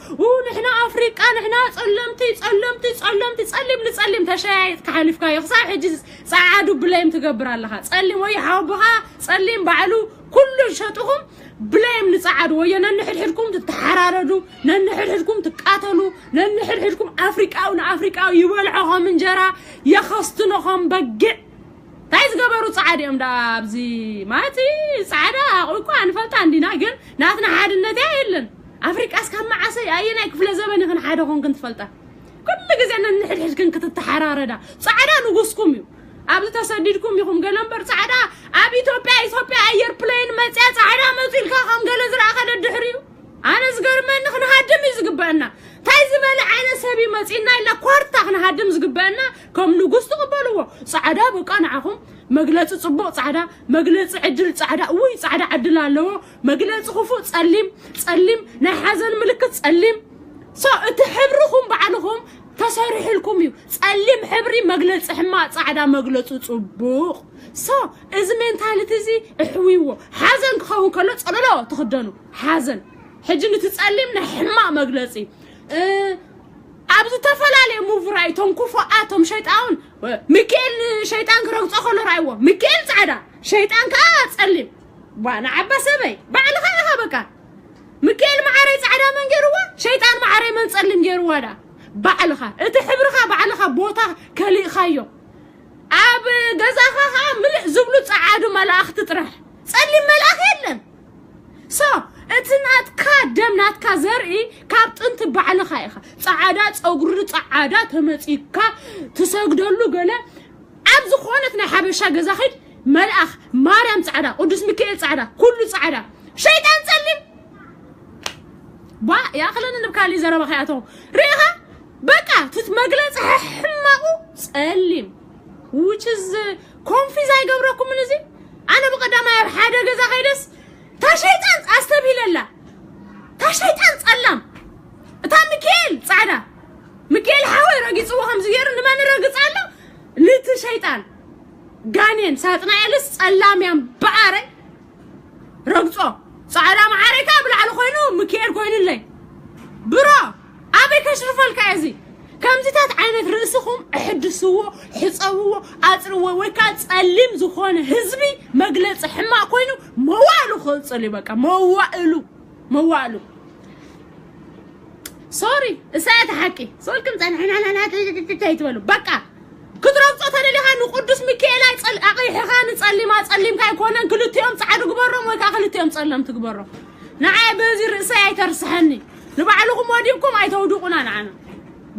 ንሕና ኣፍሪቃ ንሕና ፀለምቲ ፀለምቲ ፀለምቲ ፀሊም ንፀሊም ተሸያይጥካ ሓሊፍካዮ ክሳብ ሕጂ ጸዓዱ ብለይም ትገብር ኣለኻ ጸሊም ወይ ሓወቦኻ ጸሊም ባዕሉ ኩሉ ዝሸጥኹም ብለይም ንጸዓዱ ወዮ ነንሕድሕድኩም ትተሓራረዱ ነንሕድሕድኩም ትቃተሉ ነንሕድሕድኩም ኣፍሪቃዊ ንኣፍሪቃዊ ይበልዖ ኸም እንጀራ የኸስትኖ ኸም በጊዕ እንታይ ዝገበሩ ጸዓድ እዮም ዳ ኣብዚ ማለት ጸዓዳ እኮ ኣንፈልጣ እንዲና ግን ናትና ሓድነት እያ የለን ኣፍሪቃስ ካብ መዓሰ ኣየናይ ክፍለ ዘበን ይኽን ሓደ ኾንክን ትፈልጣ ኩሉ ግዜ ነንሕድሕድክን ክትተሓራረዳ። ጻዕዳ ንጉስኩም እዩ። ኣብዚ ተሰዲድኩም ኢኹም ገለ እምበር ጻዕዳ ኣብ ኢትዮጵያ፣ ኢትዮጵያ ኣየር ፕሌን መጽያ ጻዕዳ መጹ ኢልካ ከም ገለ ዝረኣኸ ደድሕሪኡ። ኣነ ዝገርመኒ ክንሃድም እዩ ዝግበአና። እንታይ ዝበለ ዓይነት ሰብ እዩ መጺእና ኢልና ኳርታ ክንሃድም ዝግበአና። ከም ንጉስ ትቕበልዎ። ጻዕዳ በቃ ንዓኹም መግለጺ ጽቡቕ ጻዕዳ፣ መግለጺ ዕድል ጻዕዳ። ውይ ጻዕዳ ዕድል ኣለዎ። መግለጺ ክፉእ ጸሊም፣ ጸሊም ናይ ሓዘን ምልክት ጸሊም። ሶ እቲ ሕብርኹም ባዕልኹም ተሰሪሕልኩም እዩ። ጸሊም ሕብሪ መግለጺ ሕማቕ፣ ጻዕዳ መግለጺ ጽቡቕ። ሶ እዚ ሜንታሊቲ እዚ እሕውይዎ። ሓዘን ክኸውን ከሎ ጸለሎ ትኽደኑ። ሓዘን። ሕጂ ንቲ ጸሊም ናይ ሕማቕ መግለጺ። እ፣ ኣብ ዝተፈላለየ ሙቭ ራእይ፣ እቶም ክፉኣት፣ እቶም ሸይጣውን፣ ሚካኤል ንሸይጣን ክረግጾ ከሎ ራእይዎ። ሚካኤል ጻዕዳ፣ ሸይጣን ከኣ ጸሊም። ዋ፣ ንዓባ ሰበይ፣ ባዕልኻ ኢኻ በቃ። ሚካኤል መዓረይ ጻዕዳ መን ገይርዋ? ሸይጣን መዓረይ መን ጸሊም ገይርዋ ዳ? ባዕልኻ። እቲ ሕብርኻ ባዕልኻ ቦታ ከሊእኻዮ። ኣብ ገዛኻ ኸኣ ምልእ ዝብሉ ጸዓዱ መላእኽቲ ጥራሕ። ጸሊም መልኣኽ የለን። ሶ፣ እቲ ናትካ ደም፣ ናትካ ዘርኢ ካብ ጥንቲ ባዕልኻ ኢኻ። ጸዓዳ ጸጉሪ፣ ጸዓዳ ተመጺካ ትሰግደሉ ገለ ኣብ ዝኾነት ናይ ሓበሻ ገዛ ኸይድ፣ መልኣኽ፣ ማርያም ጻዕዳ፣ ቅዱስ ሚካኤል ጻዕዳ፣ ኩሉ ጻዕዳ፣ ሸይጣን ጸሊም። ባ፣ ይኣኽለኒ ንብ ካሊእ ዘረባ ከይኣተኹ። ርኢኻ? በቃ፣ እቲ መግለጺ ሕማቑ ጸሊም። Which is ኮንፊዝ ኣይገብረኩምን እዚ? ኣነ ብቐዳማይ ኣብ ሓደ ገዛ ከይደስ፣ እታ ሸይጣን ኣስተብሂለላ። እታ ሸይጣን ጸላም። እታ ሚካኤል ጻዕዳ። ሚካኤል ሓወይ ረጊጽዎ ከምዚ ገይሩ ንመን ረግጽ ኣሎ? ንቲ ሸይጣን። ጋኔን ሳጥናኤልስ ጸላም ያም በኣረይ ረግጾ። ጻዕዳ መዓረይ ከኣ ብላዕሊ ኮይኑ ሚካኤል ኮይኑለይ። ብሮ፣ ኣበይ ከሽርፈልካ እዚ? ከምዚታት ዓይነት ርእስኹም እሕድስዎ፣ ሕጸብዎ፣ ኣጽርዎ፣ ወይ ከኣ ጸሊም ዝኾነ ህዝቢ መግለጺ ሕማቕ ኮይኑ መዋእሉ ክቕጽል እዩ። በቃ መዋእሉ፣ መዋእሉ። ሶሪ፣ እሳ እያ እቲ ሓቂ። ሶልክም ጸንሕናናና ኣይትበሉ። በቃ ክትረግጾ ተደሊኻ ንቅዱስ ሚካኤል ኣይጸል-፣ ኣቕይሕኻ ንጸሊም ኣጸሊምካ ኣይኮነን፣ ክልቲኦም ጻዕዱ ግበሮም ወይ ከዓ ክልቲኦም ጸለምቲ ግበሮም። ንዓይ በዚ ርእሰይ ኣይተርስሐኒ። ንባዕልኹም ወዲብኩም ኣይተውድቁና ንዓና።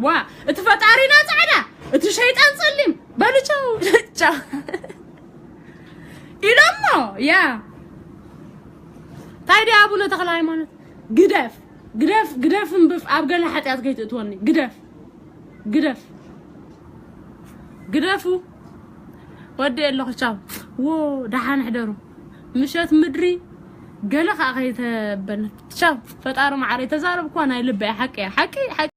ዋ፣ እቲ ፈጣሪና ጻዕዳ፣ እቲ ሸይጣን ጸሊም። በሉ ቻው፣ ቻው። ኢሎሞ፣ ያ። እንታይ ድያ ኣቡነ ተኽለ ሃይማኖት? ግደፍ፣ ግደፍ፣ ግደፍ እምብፍ፣ ኣብ ገለ ሓጢኣት ከይትእትወኒ። ግደፍ፣ ግደፍ፣ ግደፉ። ወዲ ኣለኹ፣ ቻው። ዎ፣ ደሓን ሕደሩ። ምሸት ምድሪ ገለ ኸኣ ከይተበነ። ቻው፣ ፈጣሪ መዓረይ። ተዛረብኳ ናይ ልበይ፣ ሓቂ እያ፣ ሓቂ፣ ሓቂ።